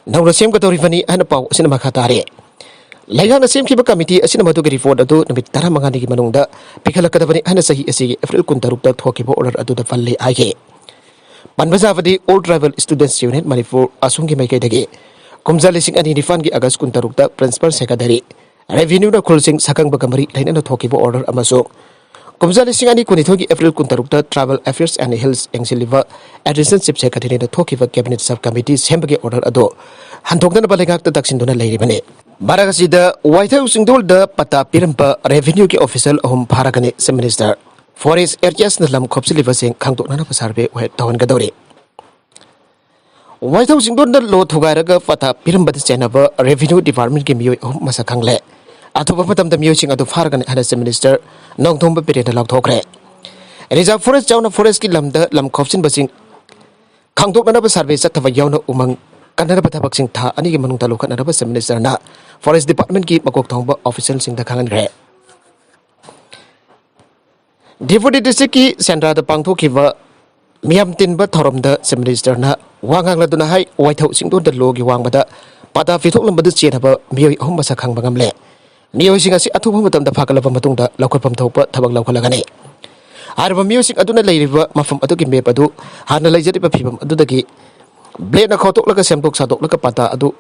ꯅꯧꯅ ꯁꯦꯝꯒꯗꯧꯔꯤꯕꯅꯤ ꯍꯥꯏꯅ ꯄꯥꯎ ꯑꯁꯤꯅ ꯃꯈꯥ ꯇꯥꯔꯤ꯫ ꯂꯩꯉꯥꯛꯅ ꯁꯦꯝꯈꯤꯕ ꯀꯃꯤꯇꯤ ꯑꯁꯤꯅ ꯃꯗꯨꯒꯤ ꯔꯤꯄꯣꯔꯠ ꯑꯗꯨ ꯅꯨꯃꯤꯠ ꯇꯔꯥꯃꯉꯥꯅꯤꯒꯤ ꯃꯅꯨꯡꯗ ꯄꯤꯈꯠꯂꯛꯀꯗꯕꯅꯤ ꯍꯥꯏꯅ ꯆꯍꯤ ꯑꯁꯤꯒꯤ ꯑꯦꯄ꯭ꯔꯤꯜ ꯀꯨꯟꯇꯔꯨꯛꯇ ꯊꯣꯛꯈꯤꯕ ꯑꯣꯔꯗꯔ ꯑꯗꯨꯗ ꯄꯜꯂꯤ ꯍꯥꯏꯈꯤ꯫ ꯄꯟꯕ ꯌꯥꯕꯗꯤ, ꯑꯣꯜ ꯇ꯭ꯔꯥꯏꯕꯦꯜ ꯁ꯭ꯇꯨꯗꯦꯟꯠꯁ ꯌꯨꯅꯤꯌꯟ ꯃꯅꯤꯄꯨꯔ, ꯑꯁꯨꯝꯒꯤ ꯃꯥꯏꯀꯩꯗꯒꯤ ꯀꯨꯝꯖꯥ ꯂꯤꯁꯤꯡ ꯑꯅꯤ ꯅꯤꯄꯥꯟꯒꯤ ꯑꯥꯒꯁ ꯀꯨꯟꯇꯔꯨꯛꯇ ꯄ꯭ꯔꯤꯟꯁꯤꯄꯥꯜ ꯁꯦꯀ꯭ꯔꯦꯇꯔꯤ, ꯔꯦꯚꯤꯅ꯭ꯌꯨꯅ ꯈꯨꯜꯁꯤꯡ ꯁꯛꯈꯪꯕꯒ ꯃꯔꯤ ꯂꯩꯅꯅ ꯊꯣꯛꯈꯤꯕ ꯑꯣꯔꯗꯔ ꯑꯃꯁꯨꯡ ꯀꯨꯝꯖꯥ ꯂꯤꯁꯤꯡ ꯑꯅꯤ ꯀꯨꯟꯅꯤꯊꯣꯏꯒꯤ ꯑꯦꯄ꯭ꯔꯤꯜ ꯀꯨꯟꯇꯔꯨꯛꯇ ꯇ꯭ꯔꯥꯏꯕꯦꯜ ꯑꯦꯐꯤꯌꯔꯁ ꯑꯦꯟ ꯍꯤꯜꯁ ꯌꯦꯡꯁꯤꯜꯂꯤꯕ ꯑꯦꯗꯤꯁꯅꯦꯜ ꯆꯤꯐ ꯁꯦꯀ꯭ꯔꯦꯇꯔꯤꯅ ꯊꯣꯛꯈꯤꯕ ꯀꯦꯕꯤꯅꯦꯠ ꯁꯕ ꯀꯃꯤꯇꯤ ꯁꯦꯝꯕꯒꯤ ꯑꯣꯔꯗꯔ ꯑꯗꯨ ꯍꯟꯗꯣꯛꯅꯅꯕ ꯂꯩꯉꯥꯛꯇ ꯇꯛꯁꯤꯟꯗꯨꯅ ꯂꯩꯔꯤꯕꯅꯤ꯫ ꯃꯔꯛ ꯑꯁꯤꯗ, ꯋꯥꯏꯊꯧ ꯆꯤꯡꯗꯣꯜꯗ ꯄꯇꯥ ꯄꯤꯔꯝꯕ ꯔꯦꯚꯤꯅ꯭ꯌꯨꯒꯤ ꯑꯣꯐꯤꯁꯤꯌꯦꯜ ꯑꯍꯨꯝ ꯐꯥꯔꯒꯅꯤ ꯆꯤꯐ ꯃꯤꯅꯤꯁꯇꯔ꯫ ꯐꯣꯔꯦꯁ꯭ꯠ ꯑꯦꯔꯤꯌꯥꯁꯅ ꯂꯝ ꯈꯣꯞꯆꯤꯜꯂꯤꯕꯁꯤꯡ ꯈꯪꯗꯣꯛꯅꯅꯕ ꯁꯔꯚꯦ ꯇꯧꯍꯟꯒꯗꯧꯔꯤ꯫ ꯋꯥꯏꯊꯧ ꯆꯤꯡꯗꯣꯟꯗ ꯂꯣ ꯊꯨꯒꯥꯏꯔꯒ ꯄꯇꯥ ꯄꯤꯔꯝꯕꯗ ꯆꯦꯟꯅꯕ ꯔꯦꯚꯤꯅ꯭ꯌꯨ ꯗꯤꯄꯥꯔꯠꯃꯦꯟꯠꯀꯤ ꯃꯤꯑꯣꯏ ꯑꯍꯨꯝ ꯃꯁꯛ ꯈꯪꯂꯦ꯫ ꯑꯊꯨꯕ ꯃꯇꯝꯗ ꯃꯤꯑꯣꯏꯁꯤꯡ ꯑꯗꯨ ꯐꯥꯔꯒꯅꯤ ꯍꯥꯏꯅ ꯆꯤꯐ ꯃꯤꯅꯤꯁꯇꯔ ꯅꯣꯡꯊꯣꯝꯕꯝ ꯕꯤꯔꯦꯟꯅ ꯂꯥꯎꯊꯣꯛꯈ꯭ꯔꯦ꯫ ꯔꯤꯖꯥꯔꯚ ꯐꯣꯔꯦꯁ꯭ꯠ ꯌꯥꯎꯅ ꯐꯣꯔꯦꯁ꯭ꯠꯀꯤ ꯂꯝꯗ ꯂꯝ ꯈꯣꯞꯆꯤꯟꯕꯁꯤꯡ ꯈꯪꯗꯣꯛꯅꯅꯕ ꯁꯔꯚꯦ ꯆꯠꯊꯕ ꯌꯥꯎꯅ ꯎꯃꯪ ꯀꯟꯅꯅꯕ ꯊꯕꯛꯁꯤꯡ ꯊꯥ ꯑꯅꯤꯒꯤ ꯃꯅꯨꯡꯗ ꯂꯧꯈꯠꯅꯅꯕ ꯆꯤꯐ ꯃꯤꯅꯤꯁꯇꯔꯅ ꯐꯣꯔꯦꯁ꯭ꯠ ꯗꯤꯄꯥꯔꯠꯃꯦꯟꯠꯀꯤ ꯃꯀꯣꯛ ꯊꯣꯡꯕ ꯑꯣꯐꯤꯁꯤꯌꯦꯜꯁꯤꯡꯗ ꯈꯪꯍꯟꯈ꯭ꯔꯦ꯫ ꯗꯤꯐꯨꯗꯤ ꯗꯤꯁꯇ꯭ꯔꯤꯛꯀꯤ ꯁꯦꯟꯗ꯭ꯔꯥꯗ ꯄꯥꯡꯊꯣꯛꯈꯤꯕ ꯃꯤꯌꯥꯝ ꯇꯤꯟꯕ ꯊꯧꯔꯝꯗ ꯆꯤꯐ ꯃꯤꯅꯤꯁꯇꯔꯅ ꯋꯥ ꯉꯥꯡꯂꯗꯨꯅ ꯍꯥꯏ, ꯋꯥꯏꯊꯧ ꯆꯤꯡꯗꯣꯟꯗ ꯂꯣꯒꯤ ꯋꯥꯡꯃꯗ ꯄꯇꯥ ꯄꯤꯊꯣꯛꯂꯝꯕꯗ ꯆꯦꯟꯅꯕ ꯃꯤꯑꯣꯏ ꯑꯍꯨꯝ ꯃꯁꯛ ꯈꯪꯕ ꯉꯝꯂꯦ꯫ ꯃꯤꯑꯣꯏꯁꯤꯡ ꯑꯁꯤ ꯑꯊꯨꯕ ꯃꯇꯝꯗ ꯐꯥꯒꯠꯂꯕ ꯃꯇꯨꯡꯗ ꯂꯧꯈꯠꯐꯝ ꯊꯣꯛꯄ ꯊꯕꯛ ꯂꯧꯈꯠꯂꯒꯅꯤ꯫ ꯍꯥꯏꯔꯤꯕ ꯃꯤꯑꯣꯏꯁꯤꯡ ꯑꯗꯨꯅ ꯂꯩꯔꯤꯕ ꯃꯐꯝ ꯑꯗꯨꯒꯤ ꯃꯦꯞ ꯑꯗꯨ ꯍꯥꯟꯅ ꯂꯩꯖꯔꯤꯕ ꯐꯤꯕꯝ ꯑꯗꯨꯗꯒꯤ ꯕ꯭ꯂꯦꯗꯅ ꯈꯥꯎꯗꯣꯛꯂꯒ ꯁꯦꯝꯗꯣꯛ ꯁꯥꯗꯣꯛꯂꯒ ꯄꯇꯥ ꯑꯗꯨ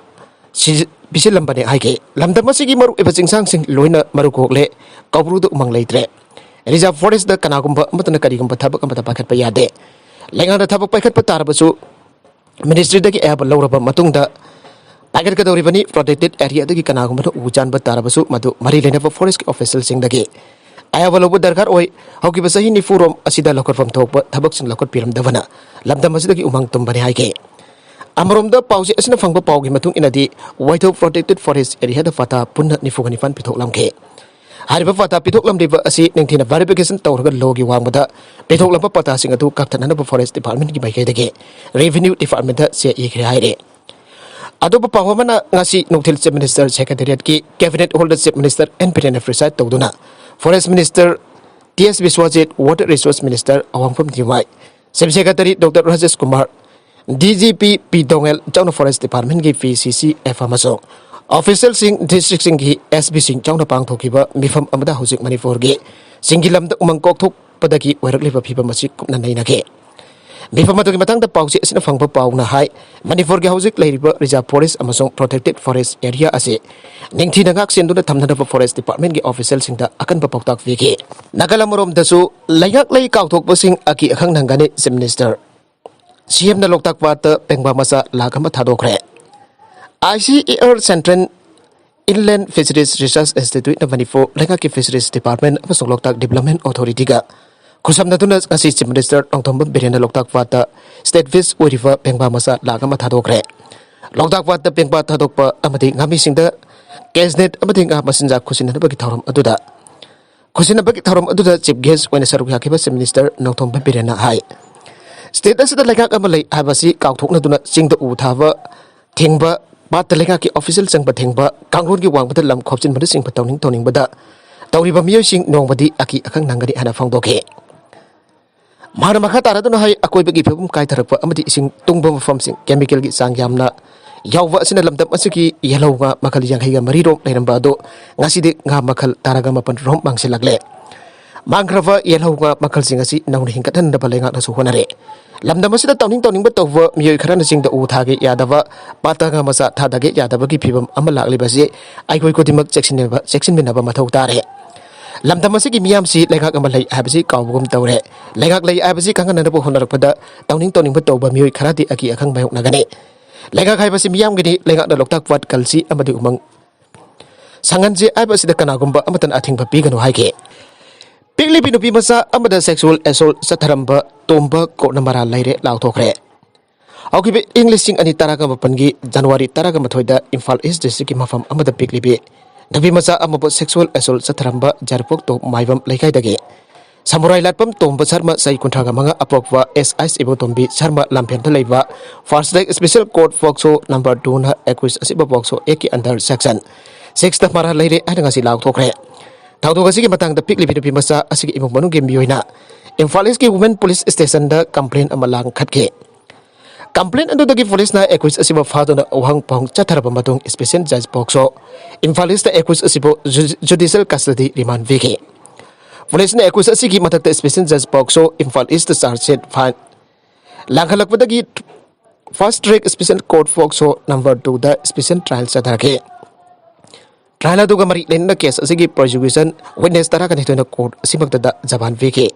ꯁꯤ-, ꯄꯤꯁꯤꯜꯂꯝꯕꯅꯦ ꯍꯥꯏꯈꯤ꯫ ꯂꯝꯗꯝ ꯑꯁꯤꯒꯤ ꯃꯔꯨꯑꯣꯏꯕ ꯆꯤꯡꯁꯥꯡꯁꯤꯡ ꯂꯣꯏꯅ ꯃꯔꯨ ꯀꯣꯛꯂꯦ, ꯀꯧꯕ꯭ꯔꯨꯗ ꯎꯃꯪ ꯂꯩꯇ꯭ꯔꯦ꯫ ꯔꯤꯖꯥꯔꯚ ꯐꯣꯔꯦꯁ꯭ꯠꯇ ꯀꯅꯥꯒꯨꯝꯕ ꯑꯃꯠꯇꯅ ꯀꯔꯤꯒꯨꯝꯕ ꯊꯕꯛ ꯑꯃꯠꯇ ꯄꯥꯏꯈꯠꯄ ꯌꯥꯗꯦ꯫ ꯂꯩꯉꯥꯛꯅ ꯊꯕꯛ ꯄꯥꯏꯈꯠꯄ ꯇꯥꯔꯕꯁꯨ, ꯃꯤꯅꯤꯁꯇ꯭ꯔꯤꯗꯒꯤ ꯑꯌꯥꯕ ꯂꯧꯔꯕ ꯃꯇꯨꯡꯗ ꯄꯥꯏꯈꯠꯀꯗꯧꯔꯤꯕꯅꯤ꯫ ꯄ꯭ꯔꯣꯇꯦꯛꯇꯦꯗ ꯑꯦꯔꯤꯌꯥꯗꯒꯤ ꯀꯅꯥꯒꯨꯝꯕꯅ ꯎ ꯆꯥꯟꯕ ꯇꯥꯔꯕꯁꯨ, ꯃꯗꯨ ꯃꯔꯤ ꯂꯩꯅꯕ ꯐꯣꯔꯦꯁ꯭ꯠꯀꯤ ꯑꯣꯐꯤꯁꯤꯌꯦꯜꯁꯤꯡꯗꯒꯤ ꯑꯌꯥꯕ ꯂꯧꯕ ꯗꯔꯀꯥꯔ ꯑꯣꯏ꯫ ꯍꯧꯈꯤꯕ ꯆꯍꯤ ꯅꯤꯐꯨ ꯔꯣꯝ ꯑꯁꯤꯗ ꯂꯧꯈꯠꯐꯝ ꯊꯣꯛꯄ ꯊꯕꯛꯁꯤꯡ ꯂꯧꯈꯠꯄꯤꯔꯝꯗꯕꯅ ꯂꯝꯗꯝ ꯑꯁꯤꯗꯒꯤ ꯎꯃꯪ ꯇꯨꯝꯕꯅꯤ ꯍꯥꯏꯈꯤ꯫ ꯑꯃꯔꯣꯝꯗ, ꯄꯥꯎꯆꯦ ꯑꯁꯤꯅ ꯐꯪꯕ ꯄꯥꯎꯒꯤ ꯃꯇꯨꯡ ꯏꯟꯅꯗꯤ, ꯋꯥꯏꯊꯧ ꯄ꯭ꯔꯣꯇꯦꯛꯇꯦꯗ ꯐꯣꯔꯦꯁ꯭ꯠ ꯑꯦꯔꯤꯌꯥꯗ ꯄꯇꯥ ꯄꯨꯟꯅ ꯅꯤꯐꯨꯒ ꯅꯤꯄꯥꯟ ꯄꯤꯊꯣꯛꯂꯝꯈꯤ꯫ ꯍꯥꯏꯔꯤꯕ ꯄꯇꯥ ꯄꯤꯊꯣꯛꯂꯝꯂꯤꯕ ꯑꯁꯤ ꯅꯤꯡꯊꯤꯅ ꯚꯦꯔꯤꯐꯤꯀꯦꯁꯟ ꯇꯧꯔꯒ ꯂꯣꯒꯤ ꯋꯥꯡꯃꯗ ꯄꯤꯊꯣꯛꯂꯝꯕ ꯄꯇꯥꯁꯤꯡ ꯑꯗꯨ ꯀꯛꯊꯠꯅꯅꯕ ꯐꯣꯔꯦꯁ꯭ꯠ ꯗꯤꯄꯥꯔꯠꯃꯦꯟꯠꯀꯤ ꯃꯥꯏꯀꯩꯗꯒꯤ ꯔꯦꯚꯤꯅ꯭ꯌꯨ ꯗꯤꯄꯥꯔꯠꯃꯦꯟꯠꯇ ꯆꯦ ꯏꯈ꯭ꯔꯦ ꯍꯥꯏꯔꯤ꯫ ꯑꯇꯣꯞꯄ ꯄꯥꯎ ꯑꯃꯅ, ꯉꯁꯤ ꯅꯨꯡꯊꯤꯜ ꯆꯤꯐ ꯃꯤꯅꯤꯁꯇꯔ ꯁꯦꯀ꯭ꯔꯦꯇꯦꯔꯤꯌꯦꯠꯀꯤ ꯀꯦꯕꯤꯅꯦꯠ ꯍꯣꯜꯗ ꯆꯤꯐ ꯃꯤꯅꯤꯁꯇꯔ ꯑꯦꯟ ꯕꯤꯔꯦꯟꯅ ꯄ꯭ꯔꯤꯁꯥꯏꯗ ꯇꯧꯗꯨꯅ forest minister T S Biswajit, water resources minister Awangbam Niumai, chief secretary doctor Rajesh Kumar, D G P P Dongel, ꯆꯥꯎꯅ ꯐꯣꯔꯦꯁ꯭ꯠ ꯗꯤꯄꯥꯔꯠꯃꯦꯟꯠꯀꯤ ꯄꯤ ꯁꯤ ꯁꯤ ꯑꯦꯐ ꯑꯃꯁꯨꯡ ꯑꯣꯐꯤꯁꯤꯌꯦꯜꯁꯤꯡ, ꯗꯤꯁꯇ꯭ꯔꯤꯛꯁꯤꯡꯒꯤ ꯑꯦꯁ ꯕꯤꯁꯤꯡ ꯌꯥꯎꯅ ꯄꯥꯡꯊꯣꯛꯈꯤꯕ ꯃꯤꯐꯝ ꯑꯃꯗ ꯍꯧꯖꯤꯛ ꯃꯅꯤꯄꯨꯔꯒꯤ ꯆꯤꯡꯒꯤ ꯂꯝꯗ ꯎꯃꯪ ꯀꯣꯛꯊꯣꯛꯄꯗꯒꯤ ꯑꯣꯏꯔꯛꯂꯤꯕ ꯐꯤꯕꯝ ꯑꯁꯤ ꯀꯨꯞꯅ ꯅꯩꯅꯈꯤ꯫ ꯃꯤꯐꯝ ꯑꯗꯨꯒꯤ ꯃꯇꯥꯡꯗ ꯄꯥꯎꯆꯦ ꯑꯁꯤꯅ ꯐꯪꯕ ꯄꯥꯎꯅ ꯍꯥꯏ, ꯃꯅꯤꯄꯨꯔꯒꯤ ꯍꯧꯖꯤꯛ ꯂꯩꯔꯤꯕ ꯔꯤꯖꯥꯔꯚ ꯐꯣꯔꯦꯁ ꯑꯃꯁꯨꯡ ꯄ꯭ꯔꯣꯇꯦꯛꯇꯦꯗ ꯐꯣꯔꯦꯁ ꯑꯦꯔꯤꯌꯥ ꯑꯁꯤ ꯅꯤꯡꯊꯤꯅ ꯉꯥꯛ ꯁꯦꯟꯗꯨꯅ ꯊꯝꯅꯅꯕ ꯐꯣꯔꯦꯁ ꯗꯤꯄꯥꯔꯠꯃꯦꯟꯒꯤ ꯑꯣꯐꯤꯁꯤꯌꯦꯜꯁꯤꯡꯗ ꯑꯀꯟꯕ ꯄꯥꯎꯇꯥꯛ ꯄꯤꯈꯤ꯫ ꯅꯥꯀꯜ ꯑꯃꯔꯣꯝꯗꯁꯨ ꯂꯩꯉꯥꯛ ꯂꯩ ꯀꯥꯎꯊꯣꯛꯄꯁꯤꯡ ꯑꯀꯤ ꯑꯈꯪ ꯅꯪꯒꯅꯤ꯫ ꯆꯤꯐ ꯃꯤꯅꯤꯁꯇꯔ ꯁꯤ ꯑꯦꯝꯅ ꯂꯣꯛꯇꯥꯛ ꯄꯥꯠꯇ ꯄꯦꯡꯕꯥ ꯃꯆꯥ ꯂꯥꯈ ꯑꯃ ꯊꯥꯗꯣꯛꯈ꯭ꯔꯦ꯫ I C E R central inland fisheries research ꯏꯟꯁꯇꯤꯇ꯭ꯌꯨꯠꯅ ꯃꯅꯤꯄꯨꯔ ꯂꯩꯉꯥꯛꯀꯤ ꯐꯤꯁꯔꯤꯁ ꯗꯤꯄꯥꯔꯠꯃꯦꯟ ꯑꯃꯁꯨꯡ ꯂꯣꯛꯇꯥꯛ ꯗꯤꯕ꯭ꯂꯞꯃꯦꯟ ꯑꯣꯊꯣꯔꯤꯇꯤꯒ ꯈꯨꯠꯁꯝꯅꯗꯨꯅ ꯉꯁꯤ ꯆꯤꯐ ꯃꯤꯅꯤꯁꯇꯔ ꯅꯣꯡꯊꯣꯝꯕꯝ ꯕꯤꯔꯦꯟꯅ ꯂꯣꯛꯇꯥꯛ ꯄꯥꯠꯇ ꯁ꯭ꯇꯦꯠ ꯐꯤꯁ ꯑꯣꯏꯔꯤꯕ ꯄꯦꯡꯕꯥ ꯃꯆꯥ ꯂꯥꯈ ꯑꯃ ꯊꯥꯗꯣꯛꯈ꯭ꯔꯦ꯫ ꯂꯣꯛꯇꯥꯛ ꯄꯥꯠꯇ ꯄꯦꯡꯕꯥ ꯊꯥꯗꯣꯛꯄ ꯑꯃꯗꯤ ꯉꯥꯃꯤꯁꯤꯡꯗ ꯀꯦꯁꯅꯦꯠ ꯑꯃꯗꯤ ꯉꯥ ꯃꯆꯤꯟꯖꯥꯛ ꯈꯨꯠꯁꯤꯟꯅꯅꯕꯒꯤ ꯊꯧꯔꯝ ꯑꯗꯨꯗ ꯈꯨꯠꯁꯤꯟꯅꯕꯒꯤ ꯊꯧꯔꯝ ꯑꯗꯨꯗ ꯆꯤꯐ ꯒꯦꯁ ꯑꯣꯏꯅ ꯁꯔꯨꯛ ꯌꯥꯈꯤꯕ ꯆꯤꯐ ꯃꯤꯅꯤꯁꯇꯔ ꯅꯣꯡꯊꯣꯝꯕꯝ ꯕꯤꯔꯦꯟꯅ ꯍꯥꯏ, ꯁ꯭ꯇꯦꯠ ꯑꯁꯤꯗ ꯂꯩꯉꯥꯛ ꯑꯃ ꯂꯩ ꯍꯥꯏꯕꯁꯤ ꯀꯥꯎꯊꯣꯛꯅꯗꯨꯅ ꯆꯤꯡꯗ ꯎ ꯊꯥꯕ ꯊꯤꯡꯕ, ꯄꯥꯠꯇ ꯂꯩꯉꯥꯛꯀꯤ ꯑꯣꯐꯤꯁꯤꯌꯦꯜ ꯆꯪꯕ ꯊꯤꯡꯕ, ꯀꯥꯡꯂꯣꯟꯒꯤ ꯋꯥꯡꯃꯗ ꯂꯝ ꯈꯣꯞꯆꯤꯟꯕꯅꯆꯤꯡꯕ ꯇꯧꯅꯤꯡ ꯇꯧꯅꯤꯡꯕꯗ ꯇꯧꯔꯤꯕ ꯃꯤꯑꯣꯏꯁꯤꯡ ꯅꯣꯡꯃꯗꯤ ꯑꯀꯤ ꯑꯈꯪ ꯅꯪꯒꯅꯤ ꯍꯥꯏꯅ ꯐꯣꯡꯗꯣꯛꯈꯤ꯫ ꯃꯍꯥꯛꯅ ꯃꯈꯥ ꯇꯥꯔꯗꯨꯅ ꯍꯥꯏ, ꯑꯀꯣꯏꯕꯒꯤ ꯐꯤꯕꯝ ꯀꯥꯏꯊꯔꯛꯄ ꯑꯃꯗꯤ ꯏꯁꯤꯡ ꯇꯨꯡꯕ ꯃꯐꯝꯁꯤꯡ ꯀꯦꯃꯤꯀꯦꯜꯒꯤ ꯆꯥꯡ ꯌꯥꯝꯅ ꯌꯥꯎꯕ ꯑꯁꯤꯅ ꯂꯝꯗꯝ ꯑꯁꯤꯒꯤ ꯌꯦꯜꯍꯧ ꯉꯥ ꯃꯈꯜ ꯌꯥꯡꯈꯩꯒ ꯃꯔꯤ ꯔꯣꯝ ꯂꯩꯔꯝꯕ ꯑꯗꯨ ꯉꯁꯤꯗꯤ ꯉꯥ ꯃꯈꯜ ꯇꯔꯥꯒ ꯃꯥꯄꯟ ꯔꯣꯝ ꯃꯥꯡꯁꯤꯜꯂꯛꯂꯦ꯫ ꯃꯥꯡꯈ꯭ꯔꯕ ꯌꯦꯜꯍꯧ ꯉꯥ ꯃꯈꯜꯁꯤꯡ ꯑꯁꯤ ꯅꯧꯅ ꯍꯤꯡꯒꯠꯍꯟꯅꯕ ꯂꯩꯉꯥꯛꯅꯁꯨ ꯍꯣꯠꯅꯔꯦ꯫ ꯂꯝꯗꯝ ꯑꯁꯤꯗ ꯇꯧꯅꯤꯡ ꯇꯧꯅꯤꯡꯕ ꯇꯧꯕ ꯃꯤꯑꯣꯏ ꯈꯔꯅ ꯆꯤꯡꯗ ꯎ ꯊꯥꯒꯦ ꯌꯥꯗꯕ, ꯄꯥꯠꯇ ꯉꯥ ꯃꯆꯥ ꯊꯥꯗꯒꯦ ꯌꯥꯗꯕꯒꯤ ꯐꯤꯕꯝ ꯑꯃ ꯂꯥꯛꯂꯤꯕꯁꯤ ꯑꯩꯈꯣꯏ ꯈꯨꯗꯤꯡꯃꯛ ꯆꯦꯛꯁꯤꯟꯅꯕ, ꯆꯦꯛꯁꯤꯟꯃꯤꯟꯅꯕ ꯃꯊꯧ ꯇꯥꯔꯦ꯫ ꯂꯝꯗꯝ ꯑꯁꯤꯒꯤ ꯃꯤꯌꯥꯝꯁꯤ ꯂꯩꯉꯥꯛ ꯑꯃ ꯂꯩ ꯍꯥꯏꯕꯁꯤ ꯀꯥꯎꯕꯒꯨꯝ ꯇꯧꯔꯦ꯫ ꯂꯩꯉꯥꯛ ꯂꯩ ꯍꯥꯏꯕꯁꯤ ꯈꯪꯍꯟꯅꯅꯕ ꯍꯣꯠꯅꯔꯛꯄꯗ ꯇꯧꯅꯤꯡ ꯇꯧꯅꯤꯡꯕ ꯇꯧꯕ ꯃꯤꯑꯣꯏ ꯈꯔꯗꯤ ꯑꯀꯤ ꯑꯈꯪ ꯃꯥꯌꯣꯛꯅꯒꯅꯤ꯫ ꯂꯩꯉꯥꯛ ꯍꯥꯏꯕꯁꯤ ꯃꯤꯌꯥꯝꯒꯤꯅꯤ꯫ ꯂꯩꯉꯥꯛꯅ ꯂꯣꯛꯇꯥꯛ ꯄꯥꯠ ꯀꯜꯁꯤ ꯑꯃꯗꯤ ꯎꯃꯪ ꯁꯪꯍꯟꯁꯤ ꯍꯥꯏꯕ ꯑꯁꯤꯗ ꯀꯅꯥꯒꯨꯝꯕ ꯑꯃꯠꯇꯅ ꯑꯊꯤꯡꯕ ꯄꯤꯒꯅꯨ ꯍꯥꯏꯈꯤ꯫ ꯄꯤꯛꯂꯤꯕꯤ ꯅꯨꯄꯤ ꯃꯆꯥ ꯑꯃꯗ ꯁꯦꯛꯁꯨꯋꯦꯜ ꯑꯦꯁꯣꯜ ꯆꯠꯊꯔꯝꯕ ꯇꯣꯝꯕ ꯀꯣꯛꯅ ꯃꯔꯥꯜ ꯂꯩꯔꯦ ꯂꯥꯎꯊꯣꯛꯈ꯭ꯔꯦ꯫ ꯍꯧꯈꯤꯕ ꯏꯪ ꯂꯤꯁꯤꯡ ꯑꯅꯤ ꯇꯔꯥꯒ ꯃꯥꯄꯟꯒꯤ ꯖꯅꯋꯥꯔꯤ ꯇꯔꯥꯒ ꯃꯥꯊꯣꯏꯗ ꯏꯝꯐꯥꯜ ꯏꯁ ꯗꯤꯁꯇ꯭ꯔꯤꯛꯀꯤ ꯃꯐꯝ ꯑꯃꯗ ꯄꯤꯛꯂꯤꯕꯤ ꯅꯨꯄꯤ ꯃꯆꯥ ꯑꯃꯕꯨ ꯁꯦꯛꯁꯨꯋꯦꯜ ꯑꯦꯁꯣꯜ ꯆꯠꯊꯔꯝꯕ ꯖꯥꯔꯤꯄꯣꯛ ꯇꯣꯞ ꯃꯥꯏꯕꯝ ꯂꯩꯀꯥꯏꯗꯒꯤ ꯁꯃꯨꯔꯥꯏ ꯂꯥꯠꯄꯝ ꯇꯣꯝꯕ ꯁꯔꯃ, ꯆꯍꯤ ꯀꯨꯟꯊ꯭ꯔꯥꯒ ꯃꯉꯥ, ꯑꯄꯣꯛꯄ ꯑꯦꯁ ꯑꯥꯏꯁ ꯏꯕꯣꯇꯣꯝꯕꯤ ꯁꯔꯃ ꯂꯝꯐꯦꯜꯗ ꯂꯩꯕ fast track special court POCSO number ꯇꯨꯅ ꯑꯦꯀ꯭ꯌꯨꯁ ꯑꯁꯤꯕꯨ ꯐꯣꯛꯁꯣ ꯑꯦꯛꯀꯤ ꯑꯟꯗꯔ ꯁꯦꯛꯁꯟ ꯁꯤꯛꯁꯇ ꯃꯔꯥꯜ ꯂꯩꯔꯦ ꯍꯥꯏꯅ ꯉꯁꯤ ꯂꯥꯎꯊꯣꯛꯈ꯭ꯔꯦ꯫ ꯊꯧꯗꯣꯛ ꯑꯁꯤꯒꯤ ꯃꯇꯥꯡꯗ ꯄꯤꯛꯂꯤꯕꯤ ꯅꯨꯄꯤ ꯃꯆꯥ ꯑꯁꯤꯒꯤ ꯏꯃꯨꯡ ꯃꯅꯨꯡꯒꯤ ꯃꯤꯑꯣꯏꯅ ꯏꯝꯐꯥꯜ ꯏꯁꯀꯤ ꯋꯨꯃꯦꯟ ꯄꯨꯂꯤꯁ ꯁ꯭ꯇꯦꯁꯟꯗ ꯀꯝꯄ꯭ꯂꯦꯟ ꯑꯃ ꯂꯥꯡꯈꯠꯈꯤ꯫ Complaint ꯑꯗꯨꯗꯒꯤ ꯄꯨꯂꯤꯁꯅ ꯑꯦꯀ꯭ꯌꯨꯁ ꯑꯁꯤꯕꯨ ꯐꯥꯗꯨꯅ ꯋꯥꯍꯪ ꯄꯥꯎꯍꯪ ꯆꯠꯊꯔꯕ ꯃꯇꯨꯡ, ꯁ꯭ꯄꯦꯁꯦꯜ ꯖꯖ ꯄꯣꯛꯁꯣ ꯏꯝꯐꯥꯜ ꯏꯁꯇ ꯑꯦꯀ꯭ꯌꯨꯁ ꯑꯁꯤꯕꯨ ꯖꯨ-, ꯖꯨꯗꯤꯁꯤꯌꯦꯜ ꯀꯁꯇꯗꯤ ꯔꯤꯃꯥꯟ ꯄꯤꯈꯤ꯫ ꯄꯨꯂꯤꯁꯅ ꯑꯦꯀ꯭ꯌꯨꯁ ꯑꯁꯤꯒꯤ ꯃꯊꯛꯇ ꯁ꯭ꯄꯦꯁꯦꯜ ꯖꯖ POCSO Imphal East charge sheet file ꯂꯥꯡꯈꯠꯂꯛꯄꯗꯒꯤ fast track special court POCSO number ꯇꯨꯗ ꯁ꯭ꯄꯦꯁꯦꯜ ꯇ꯭ꯔꯥꯏꯜ ꯆꯠꯊꯔꯛꯈꯤ꯫ ꯇ꯭ꯔꯥꯏꯜ ꯑꯗꯨꯒ ꯃꯔꯤ ꯂꯩꯅꯅ ꯀꯦꯁ ꯑꯁꯤꯒꯤ ꯄ꯭ꯔꯣꯁꯤꯀ꯭ꯌꯨꯁꯟ ꯋꯤꯠꯅꯦꯁ ꯇꯔꯥꯒ ꯅꯤꯊꯣꯏꯅ ꯀꯣꯔꯠ ꯑꯁꯤꯃꯛꯇꯗ ꯖꯃꯥꯟ ꯄꯤꯈꯤ꯫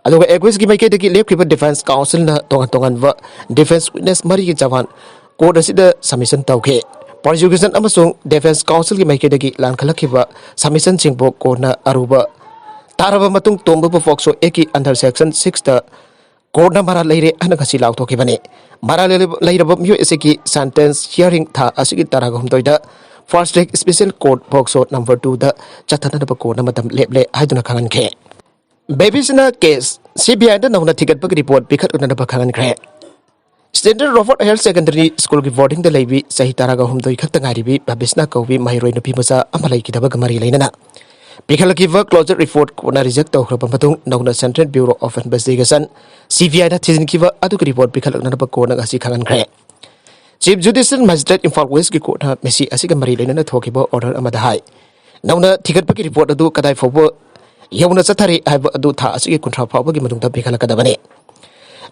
ꯑꯗꯨꯒ ꯑꯦꯀ꯭ꯌꯨꯁꯀꯤ ꯃꯥꯏꯀꯩꯗꯒꯤ ꯂꯦꯞꯈꯤꯕ ꯗꯤꯐꯦꯟꯁ ꯀꯥꯎꯟꯁꯤꯜꯅ ꯇꯣꯉꯥꯟ ꯇꯣꯉꯥꯟꯕ ꯗꯤꯐꯦꯟꯁ ꯋꯤꯠꯅꯦꯁ ꯃꯔꯤꯒꯤ ꯖꯃꯥꯟ ꯀꯣꯔꯠ ꯑꯁꯤꯗ ꯁꯕꯃꯤꯁꯟ ꯇꯧꯈꯤ꯫ ꯄ꯭ꯔꯣꯁꯤꯀ꯭ꯌꯨꯁꯟ ꯑꯃꯁꯨꯡ ꯗꯤꯐꯦꯟꯁ ꯀꯥꯎꯟꯁꯤꯜꯒꯤ ꯃꯥꯏꯀꯩꯗꯒꯤ ꯂꯥꯟꯈꯠꯂꯛꯈꯤꯕ ꯁꯕꯃꯤꯁꯟꯁꯤꯡꯕꯨ ꯀꯣꯔꯠꯅ ꯑꯔꯨꯕ ꯇꯥꯔꯕ ꯃꯇꯨꯡ ꯇꯣꯝꯕꯕꯨ ꯄꯣꯛꯁꯣ ꯑꯦꯛꯀꯤ ꯑꯟꯗꯔ ꯁꯦꯛꯁꯟ ꯁꯤꯛꯁꯇ ꯀꯣꯔꯠꯅ ꯃꯔꯥꯜ ꯂꯩꯔꯦ ꯍꯥꯏꯅ ꯉꯁꯤ ꯂꯥꯎꯊꯣꯛꯈꯤꯕꯅꯤ꯫ ꯃꯔꯥꯜ ꯂꯩꯔꯕ ꯃꯤꯑꯣꯏ ꯑꯁꯤꯒꯤ ꯁꯦꯟꯇꯦꯟꯁ ꯍꯤꯌꯥꯔꯤꯡ ꯊꯥ ꯑꯁꯤꯒꯤ ꯇꯔꯥꯒ ꯍꯨꯝꯗꯣꯏꯗ fast track special court POCSO number ꯇꯨꯗ ꯆꯠꯊꯅꯅꯕ ꯀꯣꯔꯠꯅ ꯃꯇꯝ ꯂꯦꯞꯂꯦ ꯍꯥꯏꯗꯨꯅ ꯈꯪꯍꯟꯈꯤ꯫ ꯕꯦꯕꯤꯁꯅ ꯀꯦꯁ ꯁꯤ ꯕꯤ ꯑꯥꯏꯗ ꯅꯧꯅ ꯊꯤꯒꯠꯄꯒꯤ ꯔꯤꯄꯣꯔꯠ ꯄꯤꯈꯠꯂꯛꯅꯅꯕ ꯈꯪꯍꯟꯈ꯭ꯔꯦ꯫ ꯁ꯭ꯇꯦꯟꯗꯔꯗ ꯔꯣꯕꯔꯠ ꯍꯥꯌꯔ ꯁꯦꯀꯦꯟꯗꯔꯤ ꯁ꯭ꯀꯨꯜꯒꯤ ꯕꯣꯔꯗꯤꯡꯗ ꯂꯩꯕꯤ ꯆꯍꯤ ꯇꯔꯥꯒ ꯍꯨꯝꯗꯣꯏ ꯈꯛꯇ ꯉꯥꯏꯔꯤꯕꯤ ꯕꯦꯕꯤꯁꯅꯥ ꯀꯧꯕꯤ ꯃꯍꯩꯔꯣꯏ ꯅꯨꯄꯤ ꯃꯆꯥ ꯑꯃ ꯂꯩꯈꯤꯗꯕꯒ ꯃꯔꯤ ꯂꯩꯅꯅ ꯄꯤꯈꯠꯂꯛꯈꯤꯕ ꯀ꯭ꯂꯣꯖꯦꯠ ꯔꯤꯄꯣꯔꯠ ꯀꯣꯟꯅ ꯔꯤꯖꯦꯛ ꯇꯧꯈ꯭ꯔꯕ ꯃꯇꯨꯡ ꯅꯧꯅ ꯁꯦꯟꯇ꯭ꯔꯦꯜ ꯕ꯭ꯌꯨꯔꯣ ꯑꯣꯐ ꯏꯟꯚꯦꯁꯇꯤꯒꯦꯁꯟ, ꯁꯤ ꯕꯤ ꯑꯥꯏꯗ ꯊꯤꯖꯤꯟꯈꯤꯕ ꯑꯗꯨꯒꯤ ꯔꯤꯄꯣꯔꯠ ꯄꯤꯈꯠꯂꯛꯅꯅꯕ ꯀꯣꯔꯠꯅ ꯉꯁꯤ ꯈꯪꯍꯟꯈ꯭ꯔꯦ꯫ ꯆꯤꯐ ꯖꯨꯗꯤꯁꯤꯌꯦꯜ ꯃꯦꯖꯤꯁꯇ꯭ꯔꯦꯠ ꯏꯝꯐꯥꯜ ꯋꯦꯁꯀꯤ ꯀꯣꯔꯠꯅ ꯃꯦꯁꯤ ꯑꯁꯤꯒ ꯃꯔꯤ ꯂꯩꯅꯅ ꯊꯣꯛꯈꯤꯕ ꯑꯣꯔꯗꯔ ꯑꯃꯗ ꯍꯥꯏ, ꯅꯧꯅ ꯊꯤꯒꯠꯄꯒꯤ ꯔꯤꯄꯣꯔꯠ ꯑꯗꯨ ꯀꯗꯥꯏ ꯐꯥꯎꯕ ꯌꯧꯅ ꯆꯠꯊꯔꯤ ꯍꯥꯏꯕ ꯑꯗꯨ ꯊꯥ ꯑꯁꯤꯒꯤ ꯀꯨꯟꯊ꯭ꯔꯥ ꯐꯥꯎꯕꯒꯤ ꯃꯅꯨꯡꯗ ꯄꯤꯈꯠꯂꯛꯀꯗꯕꯅꯤ꯫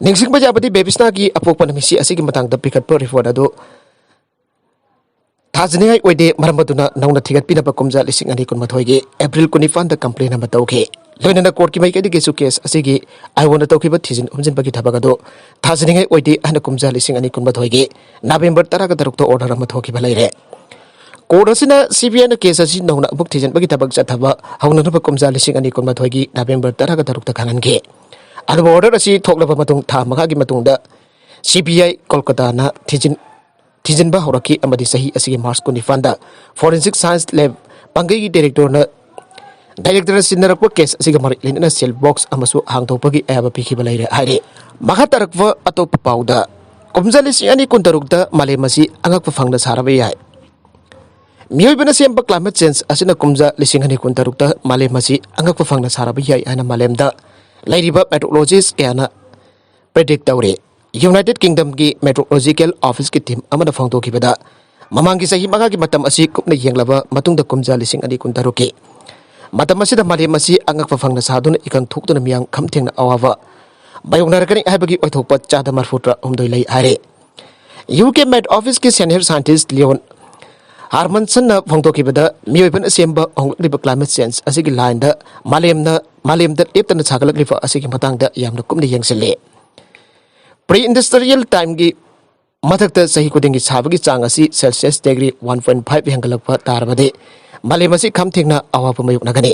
ꯅꯤꯡꯁꯤꯡꯕ ꯌꯥꯕꯗꯤ, ꯕꯦꯕꯤꯁꯅꯥꯒꯤ ꯑꯄꯣꯛꯄꯅ ꯃꯦꯁꯤ ꯑꯁꯤꯒꯤ ꯃꯇꯥꯡꯗ ꯄꯤꯈꯠꯄ ꯔꯤꯄꯣꯔꯠ ꯑꯗꯨ ꯊꯥꯖꯅꯤꯡꯉꯥꯏ ꯑꯣꯏꯗꯦ꯫ ꯃꯔꯝ ꯑꯗꯨꯅ ꯅꯧꯅ ꯊꯤꯒꯠꯄꯤꯅꯕ ꯀꯨꯝꯖꯥ ꯂꯤꯁꯤꯡ ꯑꯅꯤ ꯀꯨꯟꯃꯥꯊꯣꯏꯒꯤ ꯑꯦꯄ꯭ꯔꯤꯜ ꯀꯨꯟꯅꯤꯄꯥꯟꯗ ꯀꯝꯄ꯭ꯂꯦꯟ ꯑꯃ ꯇꯧꯈꯤ꯫ ꯂꯣꯏꯅꯅ ꯀꯣꯔꯠꯀꯤ ꯃꯥꯏꯀꯩꯗꯒꯤꯁꯨ ꯀꯦꯁ ꯑꯁꯤꯒꯤ ꯑꯥꯏꯑꯣꯟꯗ ꯇꯧꯈꯤꯕ ꯊꯤꯖꯤꯟ ꯍꯨꯝꯖꯤꯟꯕꯒꯤ ꯊꯕꯛ ꯑꯗꯨ ꯊꯥꯖꯅꯤꯡꯉꯥꯏ ꯑꯣꯏꯗꯦ ꯍꯥꯏꯅ ꯀꯨꯝꯖꯥ ꯂꯤꯁꯤꯡ ꯑꯅꯤ ꯀꯨꯟꯃꯥꯊꯣꯏꯒꯤ ꯅꯕꯦꯝꯕꯔ ꯇꯔꯥꯒ ꯇꯔꯨꯛꯇ ꯑꯣꯔꯗꯔ ꯑꯃ ꯊꯣꯛꯈꯤꯕ ꯂꯩꯔꯦ꯫ ꯀꯣꯔꯠ ꯑꯁꯤꯅ ꯁꯤ ꯕꯤ ꯑꯥꯏꯅ ꯀꯦꯁ ꯑꯁꯤ ꯅꯧꯅ ꯑꯃꯨꯛ ꯊꯤꯖꯤꯟꯕꯒꯤ ꯊꯕꯛ ꯆꯠꯊꯕ ꯍꯧꯅꯅꯕ ꯀꯨꯝꯖꯥ ꯂꯤꯁꯤꯡ ꯑꯅꯤ ꯀꯨꯟꯃꯥꯊꯣꯏꯒꯤ ꯅꯕꯦꯝꯕꯔ ꯇꯔꯥꯒ ꯇꯔꯨꯛꯇ ꯈꯪꯍꯟꯈꯤ꯫ ꯑꯗꯨꯕꯨ ꯑꯣꯔꯗꯔ ꯑꯁꯤ ꯊꯣꯛꯂꯕ ꯃꯇꯨꯡ ꯊꯥ ꯃꯉꯥꯒꯤ ꯃꯇꯨꯡꯗ ꯁꯤ ꯕꯤ ꯑꯥꯏ ꯀꯣꯜꯀꯇꯥꯅ ꯊꯤꯖꯤꯟ ꯊꯤꯖꯤꯟꯕ ꯍꯧꯔꯛꯈꯤ ꯑꯃꯗꯤ ꯆꯍꯤ ꯑꯁꯤꯒꯤ ꯃꯥꯔꯆ ꯀꯨꯟꯅꯤꯄꯥꯟꯗ ꯐꯣꯔꯦꯟꯁꯤꯛ ꯁꯥꯏꯟꯁ ꯂꯦꯕ ꯄꯥꯡꯒꯩꯒꯤ ꯗꯥꯏꯔꯦꯛꯇꯣꯔꯅ, ꯗꯥꯏꯔꯦꯛꯇꯔꯅ ꯁꯤꯟꯅꯔꯛꯄ ꯀꯦꯁ ꯑꯁꯤꯒ ꯃꯔꯤ ꯂꯩꯅꯅ ꯁꯤꯜ ꯕꯣꯛꯁ ꯑꯃꯁꯨ ꯍꯥꯡꯗꯣꯛꯄꯒꯤ ꯑꯌꯥꯕ ꯄꯤꯈꯤꯕ ꯂꯩꯔꯦ ꯍꯥꯏꯔꯤ꯫ ꯃꯈꯥ ꯇꯥꯔꯛꯄ ꯑꯇꯣꯞꯄ ꯄꯥꯎꯗ, ꯀꯨꯝꯖꯥ ꯂꯤꯁꯤꯡ ꯑꯅꯤ ꯀꯨꯟꯇꯔꯨꯛꯇ ꯃꯥꯂꯦꯝ ꯑꯁꯤ ꯑꯉꯛꯄ ꯐꯪꯅ ꯁꯥꯔꯕ ꯌꯥꯏ꯫ ꯃꯤꯑꯣꯏꯕꯅ ꯁꯦꯝꯕ ꯀ꯭ꯂꯥꯏꯃꯦꯠ ꯆꯦꯟꯖ ꯑꯁꯤꯅ ꯀꯨꯝꯖꯥ ꯂꯤꯁꯤꯡ ꯑꯅꯤ ꯀꯨꯟꯇꯔꯨꯛꯇ ꯃꯥꯂꯦꯝ ꯑꯁꯤ ꯑꯉꯛꯄ ꯐꯪꯅ ꯁꯥꯔꯕ ꯌꯥꯏ ꯍꯥꯏꯅ ꯃꯥꯂꯦꯝꯗ ꯂꯩꯔꯤꯕ ꯃꯦꯇ꯭ꯔꯣꯂꯣꯖꯤꯁ ꯀꯌꯥꯅ ꯄ꯭ꯔꯤꯗꯤꯛ ꯇꯧꯔꯤ꯫ ꯌꯨꯅꯥꯏꯇꯦꯗ ꯀꯤꯡꯗꯝꯒꯤ ꯃꯦꯇ꯭ꯔꯣꯂꯣꯖꯤꯀꯦꯜ ꯑꯣꯐꯤꯁꯀꯤ ꯇꯤꯝ ꯑꯃꯅ ꯐꯣꯡꯗꯣꯛꯈꯤꯕꯗ, ꯃꯃꯥꯡꯒꯤ ꯆꯍꯤ ꯃꯉꯥꯒꯤ ꯃꯇꯝ ꯑꯁꯤ ꯀꯨꯞꯅ ꯌꯦꯡꯂꯕ ꯃꯇꯨꯡꯗ, ꯀꯨꯝꯖꯥ ꯂꯤꯁꯤꯡ ꯑꯅꯤ ꯀꯨꯟꯇꯔꯨꯛꯀꯤ ꯃꯇꯝ ꯑꯁꯤꯗ ꯃꯥꯂꯦꯝ ꯑꯁꯤ ꯑꯉꯛꯄ ꯐꯪꯅ ꯁꯥꯗꯨꯅ ꯏꯀꯪ ꯊꯣꯛꯇꯨꯅ ꯃꯤꯌꯥꯝ ꯈꯝ ꯊꯦꯡꯅ ꯑꯋꯥꯕ ꯃꯥꯌꯣꯛꯅꯔꯒꯅꯤ ꯍꯥꯏꯕꯒꯤ ꯑꯣꯏꯊꯣꯛꯄ ꯆꯥꯗ ꯃꯔꯤꯐꯨꯇꯔꯥ ꯍꯨꯝꯗꯣꯏ ꯂꯩ ꯍꯥꯏꯔꯦ꯫ ꯌꯨ ꯀꯦ ꯃꯦꯠ ꯑꯣꯐꯤꯁꯀꯤ ꯁꯦꯅꯤꯌꯔ ꯁꯥꯏꯟꯇꯤꯁ ꯂꯤꯌꯣꯟ ꯍꯥꯔꯃꯟꯁꯟꯅ ꯐꯣꯡꯗꯣꯛꯈꯤꯕꯗ, ꯃꯤꯑꯣꯏꯕꯅ ꯁꯦꯝꯕ ꯍꯣꯡꯂꯛꯂꯤꯕ ꯀ꯭ꯂꯥꯏꯃꯦꯠ ꯆꯦꯟꯖ ꯑꯁꯤꯒꯤ ꯂꯥꯏꯟꯗ ꯃꯥꯂꯦꯝꯅ, ꯃꯥꯂꯦꯝꯗ ꯂꯦꯞꯇꯅ ꯁꯥꯒꯠꯂꯛꯂꯤꯕ ꯑꯁꯤꯒꯤ ꯃꯇꯥꯡꯗ ꯌꯥꯝꯅ ꯀꯨꯞꯅ ꯌꯦꯡꯁꯤꯜꯂꯤ꯫ ꯄ꯭ꯔꯤ ꯏꯟꯗꯁꯇ꯭ꯔꯤꯌꯦꯜ ꯇꯥꯏꯝꯒꯤ ꯃꯊꯛꯇ ꯆꯍꯤ ꯈꯨꯗꯤꯡꯒꯤ ꯁꯥꯕꯒꯤ ꯆꯥꯡ ꯑꯁꯤ Celsius degree one point five ꯍꯦꯟꯒꯠꯂꯛꯄ ꯇꯥꯔꯕꯗꯤ, ꯃꯥꯂꯦꯝ ꯑꯁꯤ ꯈꯝ ꯊꯦꯡꯅ ꯑꯋꯥꯕ ꯃꯥꯌꯣꯛꯅꯒꯅꯤ꯫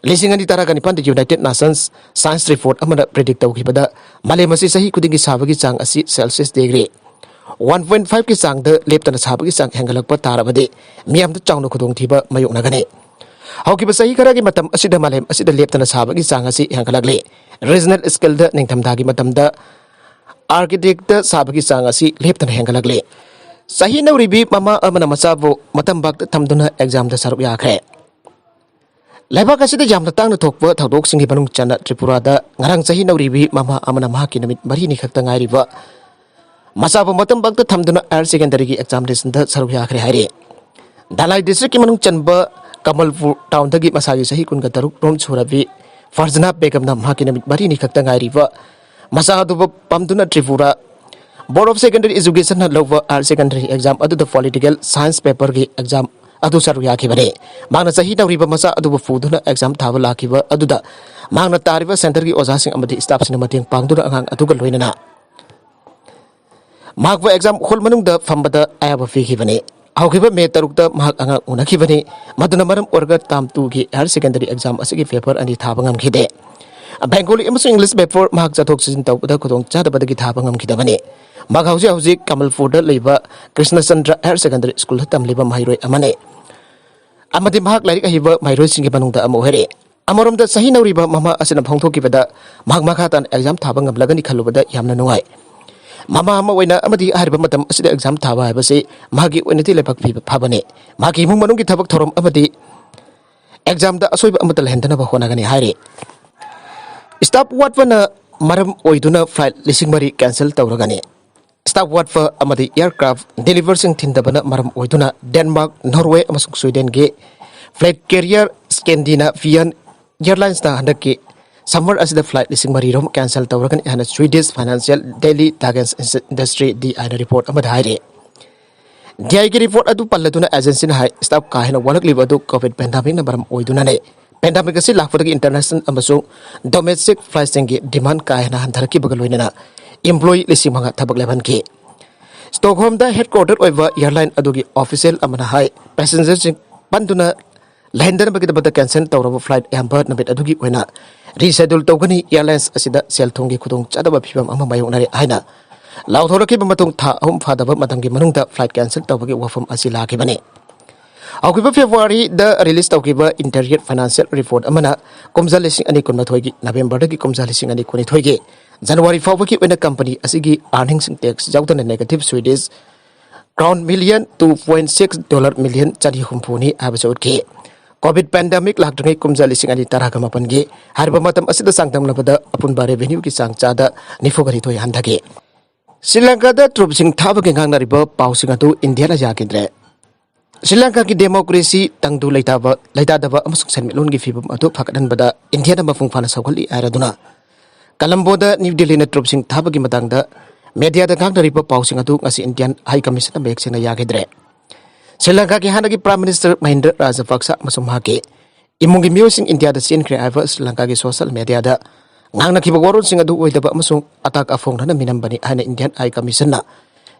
ꯂꯤꯁꯤꯡ ꯑꯅꯤ ꯇꯔꯥꯒ ꯅꯤꯄꯥꯟꯗ ꯌꯨꯅꯥꯏꯇꯦꯗ ꯅꯦꯁꯟꯁ ꯁꯥꯏꯟꯁ ꯔꯤꯄꯣꯔꯠ ꯑꯃꯅ ꯄ꯭ꯔꯤꯗꯤꯛ ꯇꯧꯈꯤꯕꯗ, ꯃꯥꯂꯦꯝ ꯑꯁꯤ ꯆꯍꯤ ꯈꯨꯗꯤꯡꯒꯤ ꯁꯥꯕꯒꯤ ꯆꯥꯡ ꯑꯁꯤ ꯁꯦꯜꯁꯤꯌꯁ ꯗꯤꯒ꯭ꯔꯤ ꯋꯥꯟ ꯄꯣꯏꯟ ꯐꯥꯏꯚꯀꯤ ꯆꯥꯡꯗ ꯂꯦꯞꯇꯅ ꯁꯥꯕꯒꯤ ꯆꯥꯡ ꯍꯦꯟꯒꯠꯂꯛꯄ ꯇꯥꯔꯕꯗꯤ, ꯃꯤꯌꯥꯝꯗ ꯆꯥꯎꯅ ꯈꯨꯗꯣꯡꯊꯤꯕ ꯃꯥꯌꯣꯛꯅꯒꯅꯤ꯫ ꯍꯧꯈꯤꯕ ꯆꯍꯤ ꯈꯔꯒꯤ ꯃꯇꯝ ꯑꯁꯤꯗ ꯃꯥꯂꯦꯝ ꯑꯁꯤꯗ ꯂꯦꯞꯇꯅ ꯁꯥꯕꯒꯤ ꯆꯥꯡ ꯑꯁꯤ ꯍꯦꯟꯒꯠꯂꯛꯂꯤ꯫ ꯔꯤꯖꯅꯦꯜ ꯁ꯭ꯀꯦꯜꯗ ꯅꯤꯡꯊꯝꯊꯥꯒꯤ ꯃꯇꯝꯗ ꯑꯥꯔꯀꯤꯇꯤꯛꯇ ꯁꯥꯕꯒꯤ ꯆꯥꯡ ꯑꯁꯤ ꯂꯦꯞꯇꯅ ꯍꯦꯟꯒꯠꯂꯛꯂꯤ꯫ ꯆꯍꯤ ꯅꯧꯔꯤꯕꯤ ꯃꯃꯥ ꯑꯃꯅ ꯃꯆꯥꯕꯨ ꯃꯇꯝ ꯕꯥꯛꯇ ꯊꯝꯗꯨꯅ ꯑꯦꯛꯖꯥꯝꯗ ꯁꯔꯨꯛ ꯌꯥꯈ꯭ꯔꯦ꯫ ꯂꯩꯕꯥꯛ ꯑꯁꯤꯗ ꯌꯥꯝꯅ ꯇꯥꯡꯅ ꯊꯣꯛꯄ ꯊꯧꯗꯣꯛꯁꯤꯡꯒꯤ ꯃꯅꯨꯡ ꯆꯟꯅ ꯇ꯭ꯔꯤꯄꯨꯔꯥꯗ ꯉꯔꯥꯡ ꯆꯍꯤ ꯅꯧꯔꯤꯕꯤ ꯃꯃꯥ ꯑꯃꯅ ꯃꯍꯥꯛꯀꯤ ꯅꯨꯃꯤꯠ ꯃꯔꯤꯅꯤ ꯈꯛꯇ ꯉꯥꯏꯔꯤꯕ ꯃꯆꯥꯕꯨ ꯃꯇꯝ ꯕꯥꯛꯇ ꯊꯝꯗꯨꯅ ꯍꯥꯌꯔ ꯁꯦꯀꯦꯟꯗꯔꯤꯒꯤ ꯑꯦꯛꯖꯥꯝ ꯂꯦꯁꯟꯗ ꯁꯔꯨꯛ ꯌꯥꯈ꯭ꯔꯦ ꯍꯥꯏꯔꯤ꯫ ꯙꯂꯥꯏ ꯗꯤꯁꯇ꯭ꯔꯤꯛꯀꯤ ꯃꯅꯨꯡ ꯆꯟꯕ ꯀꯃꯜꯄꯨꯔ ꯇꯥꯎꯟꯗꯒꯤ ꯃꯁꯥꯒꯤ ꯆꯍꯤ ꯀꯨꯟꯒ ꯇꯔꯨꯛ ꯔꯣꯝ ꯁꯨꯔꯕꯤ ꯐꯔꯖꯅꯥ ꯕꯦꯒꯝꯅ ꯃꯍꯥꯛꯀꯤ ꯅꯨꯃꯤꯠ ꯃꯔꯤꯅꯤ ꯈꯛꯇ ꯉꯥꯏꯔꯤꯕ ꯃꯆꯥ ꯑꯗꯨꯕꯨ ꯄꯥꯝꯗꯨꯅ ꯇ꯭ꯔꯤꯄꯨꯔꯥ ꯕꯣꯔꯗ ꯑꯣꯐ ꯁꯦꯀꯦꯟꯗꯔꯤ ꯑꯦꯖꯨꯀꯦꯁꯟꯅ ꯂꯧꯕ ꯍꯥꯌꯔ ꯁꯦꯀꯦꯟꯗꯔꯤ ꯑꯦꯛꯖꯥꯝ ꯑꯗꯨꯗ ꯄꯣꯂꯤꯇꯤꯀꯦꯜ ꯁꯥꯏꯟꯁ ꯄꯦꯄꯔꯒꯤ ꯑꯦꯛꯖꯥꯝ ꯑꯗꯨ ꯁꯔꯨꯛ ꯌꯥꯈꯤꯕꯅꯤ꯫ ꯃꯍꯥꯛꯅ ꯆꯍꯤ ꯅꯧꯔꯤꯕ ꯃꯆꯥ ꯑꯗꯨꯕꯨ ꯄꯨꯗꯨꯅ ꯑꯦꯛꯖꯥꯝ ꯊꯥꯕ ꯂꯥꯛꯈꯤꯕ ꯑꯗꯨꯗ ꯃꯍꯥꯛꯅ ꯇꯥꯔꯤꯕ ꯁꯦꯟꯇꯔꯒꯤ ꯑꯣꯖꯥꯁꯤꯡ ꯑꯃꯗꯤ ꯁ꯭ꯇꯥꯐꯁꯤꯡꯅ ꯃꯇꯦꯡ ꯄꯥꯡꯗꯨꯅ ꯑꯉꯥꯡ ꯑꯗꯨꯒ ꯂꯣꯏꯅꯅ ꯃꯍꯥꯛꯄꯨ ꯑꯦꯛꯖꯥꯝ ꯍꯣꯜ ꯃꯅꯨꯡꯗ ꯐꯝꯕꯗ ꯑꯌꯥꯕ ꯄꯤꯈꯤꯕꯅꯤ꯫ ꯍꯧꯈꯤꯕ ꯃꯦ ꯇꯔꯨꯛꯇ ꯃꯍꯥꯛ ꯑꯉꯥꯡ ꯎꯅꯈꯤꯕꯅꯤ, ꯃꯗꯨꯅ ꯃꯔꯝ ꯑꯣꯏꯔꯒ ꯇꯥꯝ ꯇꯨꯒꯤ ꯍꯥꯌꯔ ꯁꯦꯀꯦꯟꯗꯔꯤ ꯑꯦꯛꯖꯥꯝ ꯑꯁꯤꯒꯤ ꯄꯦꯄꯔ ꯑꯅꯤ ꯊꯥꯕ ꯉꯝꯈꯤꯗꯦ꯫ ꯕꯦꯡꯒꯣꯂꯤ ꯑꯃꯁꯨꯡ ꯏꯪꯂꯤꯁ ꯄꯦꯄꯔ ꯃꯍꯥꯛ ꯆꯠꯊꯣꯛ ꯆꯠꯁꯤꯟ ꯇꯧꯕꯗ ꯈꯨꯗꯣꯡꯆꯥꯗꯕꯗꯒꯤ ꯊꯥꯕ ꯉꯝꯈꯤꯗꯕꯅꯤ꯫ ꯃꯍꯥꯛ ꯍꯧꯖꯤꯛ ꯍꯧꯖꯤꯛ ꯀꯃꯜꯄꯨꯔꯗ ꯂꯩꯕ ꯀ꯭ꯔꯤꯁꯅꯆꯟꯗ꯭ꯔ ꯍꯥꯌꯔ ꯁꯦꯀꯦꯟꯗꯔꯤ ꯁ꯭ꯀꯨꯜꯗ ꯇꯝꯂꯤꯕ ꯃꯍꯩꯔꯣꯏ ꯑꯃꯅꯤ꯫ ꯑꯃꯗꯤ ꯃꯍꯥꯛ ꯂꯥꯏꯔꯤꯛ ꯑꯍꯩꯕ ꯃꯍꯩꯔꯣꯏꯁꯤꯡꯒꯤ ꯃꯅꯨꯡꯗ ꯑꯃ ꯑꯣꯏꯔꯦ꯫ ꯑꯃꯔꯣꯝꯗ, ꯆꯍꯤ ꯅꯧꯔꯤꯕ ꯃꯃꯥ ꯑꯁꯤꯅ ꯐꯣꯡꯗꯣꯛꯈꯤꯕꯗ, ꯃꯍꯥꯛ ꯃꯈꯥ ꯇꯥꯅ ꯑꯦꯛꯖꯥꯝ ꯊꯥꯕ ꯉꯝꯂꯒꯅꯤ ꯈꯜꯂꯨꯕꯗ ꯌꯥꯝꯅ ꯅꯨꯡꯉꯥꯏ꯫ ꯃꯃꯥ ꯑꯃ ꯑꯣꯏꯅ ꯑꯃꯗꯤ ꯍꯥꯏꯔꯤꯕ ꯃꯇꯝ ꯑꯁꯤꯗ ꯑꯦꯛꯖꯥꯝ ꯊꯥꯕ ꯍꯥꯏꯕꯁꯤ ꯃꯍꯥꯛꯀꯤ ꯑꯣꯏꯅꯗꯤ ꯂꯥꯏꯕꯛ ꯐꯤꯕ ꯐꯕꯅꯤ꯫ ꯃꯍꯥꯛꯀꯤ ꯏꯃꯨꯡ ꯃꯅꯨꯡꯒꯤ ꯊꯕꯛ ꯊꯧꯔꯝ ꯑꯃꯗꯤ ꯑꯦꯛꯖꯥꯝꯗ ꯑꯁꯣꯏꯕ ꯑꯃꯠꯇ ꯂꯩꯍꯟꯗꯅꯕ ꯍꯣꯠꯅꯒꯅꯤ ꯍꯥꯏꯔꯤ꯫ ꯁ꯭ꯇꯥꯐ ꯋꯥꯠꯄꯅ ꯃꯔꯝ ꯑꯣꯏꯗꯨꯅ flight ꯂꯤꯁꯤꯡ ꯃꯔꯤ cancel ꯇꯧꯔꯒꯅꯤ꯫ Staff ꯋꯥꯠꯄ ꯑꯃꯗꯤ aircraft deliveryꯁꯤꯡ ꯊꯤꯟꯗꯕꯅ ꯃꯔꯝ ꯑꯣꯏꯗꯨꯅ Denmark, Norway ꯑꯃꯁꯨꯡ Swedenꯒꯤ flag carrier Scandinavian Airlinesꯅ ꯍꯟꯗꯛꯀꯤ summer ꯑꯁꯤꯗ flight ꯂꯤꯁꯤꯡ ꯃꯔꯤ ꯔꯣꯝ cancel ꯇꯧꯔꯒꯅꯤ ꯍꯥꯏꯅ Swedish financial Daily Dagens Industri ꯗꯤ ꯑꯥꯏꯅ report ꯑꯃꯗ ꯍꯥꯏꯔꯤ꯫ ꯗꯤ ꯑꯥꯏꯒꯤ report ꯑꯗꯨ ꯄꯜꯂꯗꯨꯅ agencyꯅ ꯍꯥꯏ, staff ꯀꯥ ꯍꯦꯟꯅ ꯋꯥꯠꯂꯛꯂꯤꯕ ꯑꯗꯨ COVID pandemicꯅ ꯃꯔꯝ ꯑꯣꯏꯗꯨꯅꯅꯤ꯫ Pandemic ꯑꯁꯤ ꯂꯥꯛꯄꯗꯒꯤ international ꯑꯃꯁꯨꯡ domestic flightꯁꯤꯡꯒꯤ demand ꯀꯥ ꯍꯦꯟꯅ ꯍꯟꯊꯔꯛꯈꯤꯕꯒ ꯂꯣꯏꯅꯅ employee ꯂꯤꯁꯤꯡ ꯃꯉꯥ ꯊꯕꯛ ꯂꯦꯞꯍꯟꯈꯤ꯫ Stockholmꯗ headquarter ꯑꯣꯏꯕ airline ꯑꯗꯨꯒꯤ official ꯑꯃꯅ ꯍꯥꯏ, passengerꯁꯤꯡ ꯄꯟꯗꯨꯅ ꯂꯩꯍꯟꯗꯅꯕꯒꯤꯗꯃꯛꯇ cancel ꯇꯧꯔꯕ flight ꯑꯌꯥꯝꯕ ꯅꯨꯃꯤꯠ ꯑꯗꯨꯒꯤ ꯑꯣꯏꯅ reschedule ꯇꯧꯒꯅꯤ꯫ Airlines ꯑꯁꯤꯗ ꯁꯦꯜ ꯊꯨꯝꯒꯤ ꯈꯨꯗꯣꯡꯆꯥꯗꯕ ꯐꯤꯕꯝ ꯑꯃ ꯃꯥꯌꯣꯛꯅꯔꯦ ꯍꯥꯏꯅ ꯂꯥꯎꯊꯣꯔꯛꯈꯤꯕ ꯃꯇꯨꯡ ꯊꯥ ꯑꯍꯨꯝ ꯐꯥꯗꯕ ꯃꯇꯝꯒꯤ ꯃꯅꯨꯡꯗ flight cancel ꯇꯧꯕꯒꯤ ꯋꯥꯐꯝ ꯑꯁꯤ ꯂꯥꯛꯈꯤꯕꯅꯤ꯫ ꯍꯧꯈꯤꯕ Februaryꯗ release ꯇꯧꯈꯤꯕ interim financial report ꯑꯃꯅ ꯀꯨꯝꯖꯥ ꯂꯤꯁꯤꯡ ꯑꯅꯤ ꯀꯨꯟꯃꯥꯊꯣꯏꯒꯤ Novemberꯗꯒꯤ ꯀꯨꯝꯖꯥ ꯂꯤꯁꯤꯡ ꯑꯅꯤ ꯀꯨꯟꯅꯤꯊꯣꯏꯒꯤ January ꯐꯥꯎꯕꯒꯤ ꯑꯣꯏꯅ company ꯑꯁꯤꯒꯤ earningsꯁꯤꯡ tax ꯌꯥꯎꯗꯅ negative Swedish crown million two point six, dollar million ꯆꯅꯤ ꯍꯨꯝꯐꯨꯅꯤ ꯍꯥꯏꯕꯁꯨ ꯎꯠꯈꯤ꯫ COVID pandemic ꯂꯥꯛꯇ꯭ꯔꯤꯉꯩ ꯀꯨꯝꯖꯥ ꯂꯤꯁꯤꯡ ꯑꯅꯤ ꯇꯔꯥꯒ ꯃꯥꯄꯟꯒꯤ ꯍꯥꯏꯔꯤꯕ ꯃꯇꯝ ꯑꯁꯤꯗ ꯆꯥꯡꯗꯝꯅꯕꯗ ꯑꯄꯨꯟꯕ revenueꯒꯤ ꯆꯥꯡ ꯆꯥꯗ ꯅꯤꯐꯨꯒ ꯅꯤꯊꯣꯏ ꯍꯟꯊꯈꯤ꯫ ꯁ꯭ꯔꯤ ꯂꯪꯀꯥꯗ troops ꯁꯤꯡ ꯊꯥꯕꯒꯤ ꯉꯥꯡꯅꯔꯤꯕ ꯄꯥꯎꯁꯤꯡ ꯑꯗꯨ ꯏꯟꯗꯤꯌꯥꯅ ꯌꯥꯈꯤꯗ꯭ꯔꯦ꯫ ꯁ꯭ꯔꯤ ꯂꯪꯀꯥꯒꯤ democracy ꯇꯪꯗꯨ ꯂꯩꯇꯥꯕ, ꯂꯩꯇꯥꯗꯕ ꯑꯃꯁꯨꯡ ꯁꯦꯟꯃꯤꯠꯂꯣꯟꯒꯤ ꯐꯤꯕꯝ ꯑꯗꯨ ꯐꯒꯠꯍꯟꯕꯗ ꯏꯟꯗꯤꯌꯥꯅ ꯃꯄꯨꯡ ꯐꯥꯅ ꯁꯧꯒꯠꯂꯤ ꯍꯥꯏꯔꯗꯨꯅ ꯀꯂꯝꯕꯣꯗ ꯅ꯭ꯌꯨ ꯗꯤꯜꯂꯤꯅ troops ꯁꯤꯡ ꯊꯥꯕꯒꯤ ꯃꯇꯥꯡꯗ mediaꯗ ꯉꯥꯡꯅꯔꯤꯕ ꯄꯥꯎꯁꯤꯡ ꯑꯗꯨ ꯉꯁꯤ Indian High Commissionꯅ ꯃꯌꯦꯛ ꯁꯦꯡꯅ ꯌꯥꯈꯤꯗ꯭ꯔꯦ꯫ ꯁ꯭ꯔꯤ ꯂꯪꯀꯥꯒꯤ ꯍꯥꯟꯅꯒꯤ Prime Minister ꯃꯍꯤꯟꯗ꯭ꯔ ꯔꯥꯖꯄꯛꯁ ꯑꯃꯁꯨꯡ ꯃꯍꯥꯛꯀꯤ ꯏꯃꯨꯡꯒꯤ ꯃꯤꯑꯣꯏꯁꯤꯡ ꯏꯟꯗꯤꯌꯥꯗ ꯆꯦꯟꯈ꯭ꯔꯦ ꯍꯥꯏꯕ ꯁ꯭ꯔꯤ ꯂꯪꯀꯥꯒꯤ social mediaꯗ ꯉꯥꯡꯅꯈꯤꯕ ꯋꯥꯔꯣꯜꯁꯤꯡ ꯑꯗꯨ ꯑꯣꯏꯗꯕ ꯑꯃꯁꯨꯡ ꯑꯇꯥꯛ ꯑꯐꯣꯡꯅꯅ ꯃꯤꯅꯝꯕꯅꯤ ꯍꯥꯏꯅ Indian High Commissionꯅ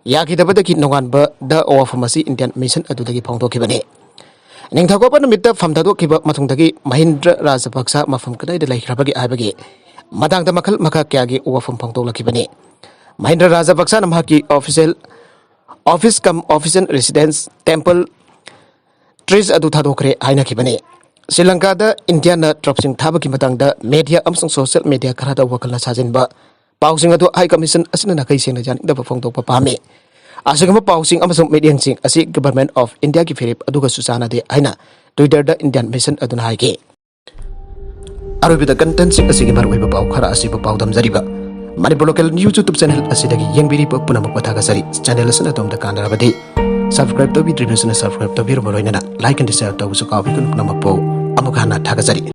ꯌꯥꯈꯤꯗꯕꯗꯒꯤ ꯅꯣꯡꯉꯥꯟꯕꯗ ꯋꯥꯐꯝ ꯑꯁꯤ Indian mission ꯑꯗꯨꯗꯒꯤ ꯐꯣꯡꯗꯣꯛꯈꯤꯕꯅꯤ꯫ ꯅꯤꯡꯊꯧꯀꯥꯕ ꯅꯨꯃꯤꯠꯇ ꯐꯝ ꯊꯥꯗꯣꯛꯈꯤꯕ ꯃꯇꯨꯡꯗꯒꯤ ꯃꯍꯤꯟꯗ꯭ꯔ ꯔꯥꯖꯄꯛꯁ ꯃꯐꯝ ꯀꯗꯥꯏꯗ ꯂꯩꯈ꯭ꯔꯕꯒꯦ ꯍꯥꯏꯕꯒꯤ ꯃꯇꯥꯡꯗ ꯃꯈꯜ ꯃꯈꯥ ꯀꯌꯥꯒꯤ ꯋꯥꯐꯝ ꯐꯣꯡꯗꯣꯛꯂꯛꯈꯤꯕꯅꯤ꯫ ꯃꯍꯤꯟꯗ꯭ꯔ ꯔꯥꯖꯄꯛꯁꯅ ꯃꯍꯥꯛꯀꯤ official office cum official residence temple trees ꯑꯗꯨ ꯊꯥꯗꯣꯛꯈ꯭ꯔꯦ ꯍꯥꯏꯅꯈꯤꯕꯅꯤ꯫ ꯁ꯭ꯔꯤ ꯂꯪꯀꯥꯗ ꯏꯟꯗꯤꯌꯥꯅ troops ꯁꯤꯡ ꯊꯥꯕꯒꯤ ꯃꯇꯥꯡꯗ media ꯑꯃꯁꯨꯡ social media ꯈꯔꯗ ꯋꯥꯈꯜꯅ ꯁꯥꯖꯤꯟꯕ ꯄꯥꯎꯁꯤꯡ ꯑꯗꯨ High Commission ꯑꯁꯤꯅ ꯅꯥꯈꯩ ꯁꯦꯡꯅ ꯌꯥꯅꯤꯡꯗꯕ ꯐꯣꯡꯗꯣꯛꯄ ꯄꯥꯝꯃꯤ꯫ ꯑꯁꯤꯒꯨꯝꯕ ꯄꯥꯎꯁꯤꯡ ꯑꯃꯁꯨꯡ ꯃꯤꯠꯌꯦꯡꯁꯤꯡ ꯑꯁꯤ Government of Indiaꯒꯤ ꯐꯤꯔꯦꯞ ꯑꯗꯨꯒꯁꯨ ꯆꯥꯟꯅꯗꯦ ꯍꯥꯏꯅ Twitterꯗ Indian mission ꯑꯗꯨꯅ ꯍꯥꯏꯈꯤ꯫ ꯑꯔꯣꯏꯕꯗ contentꯁꯤꯡ ꯑꯁꯤꯒꯤ ꯃꯔꯨꯑꯣꯏꯕ ꯄꯥꯎ ꯈꯔ ꯑꯁꯤꯕꯨ ꯄꯥꯎꯗꯝꯖꯔꯤꯕ Manipur Local News YouTube channel ꯑꯁꯤꯗꯒꯤ ꯌꯦꯡꯕꯤꯔꯤꯕ ꯄꯨꯝꯅꯃꯛꯄꯨ ꯊꯥꯒꯠꯆꯔꯤ꯫ Channel ꯑꯁꯤꯅ ꯑꯗꯣꯝꯗ ꯀꯥꯟꯅꯔꯕꯗꯤ subscribe ꯇꯧꯕꯤꯗ꯭ꯔꯤꯕꯁꯤꯅ subscribe ꯇꯧꯕꯤꯔꯕ ꯂꯣꯏꯅꯅ like and share ꯇꯧꯕꯁꯨ ꯀꯥꯎꯕꯤꯒꯅꯨ꯫ ꯄꯨꯝꯅꯃꯛꯄꯨ ꯑꯃꯨꯛ ꯍꯟꯅ ꯊꯥꯒꯠꯆꯔꯤ꯫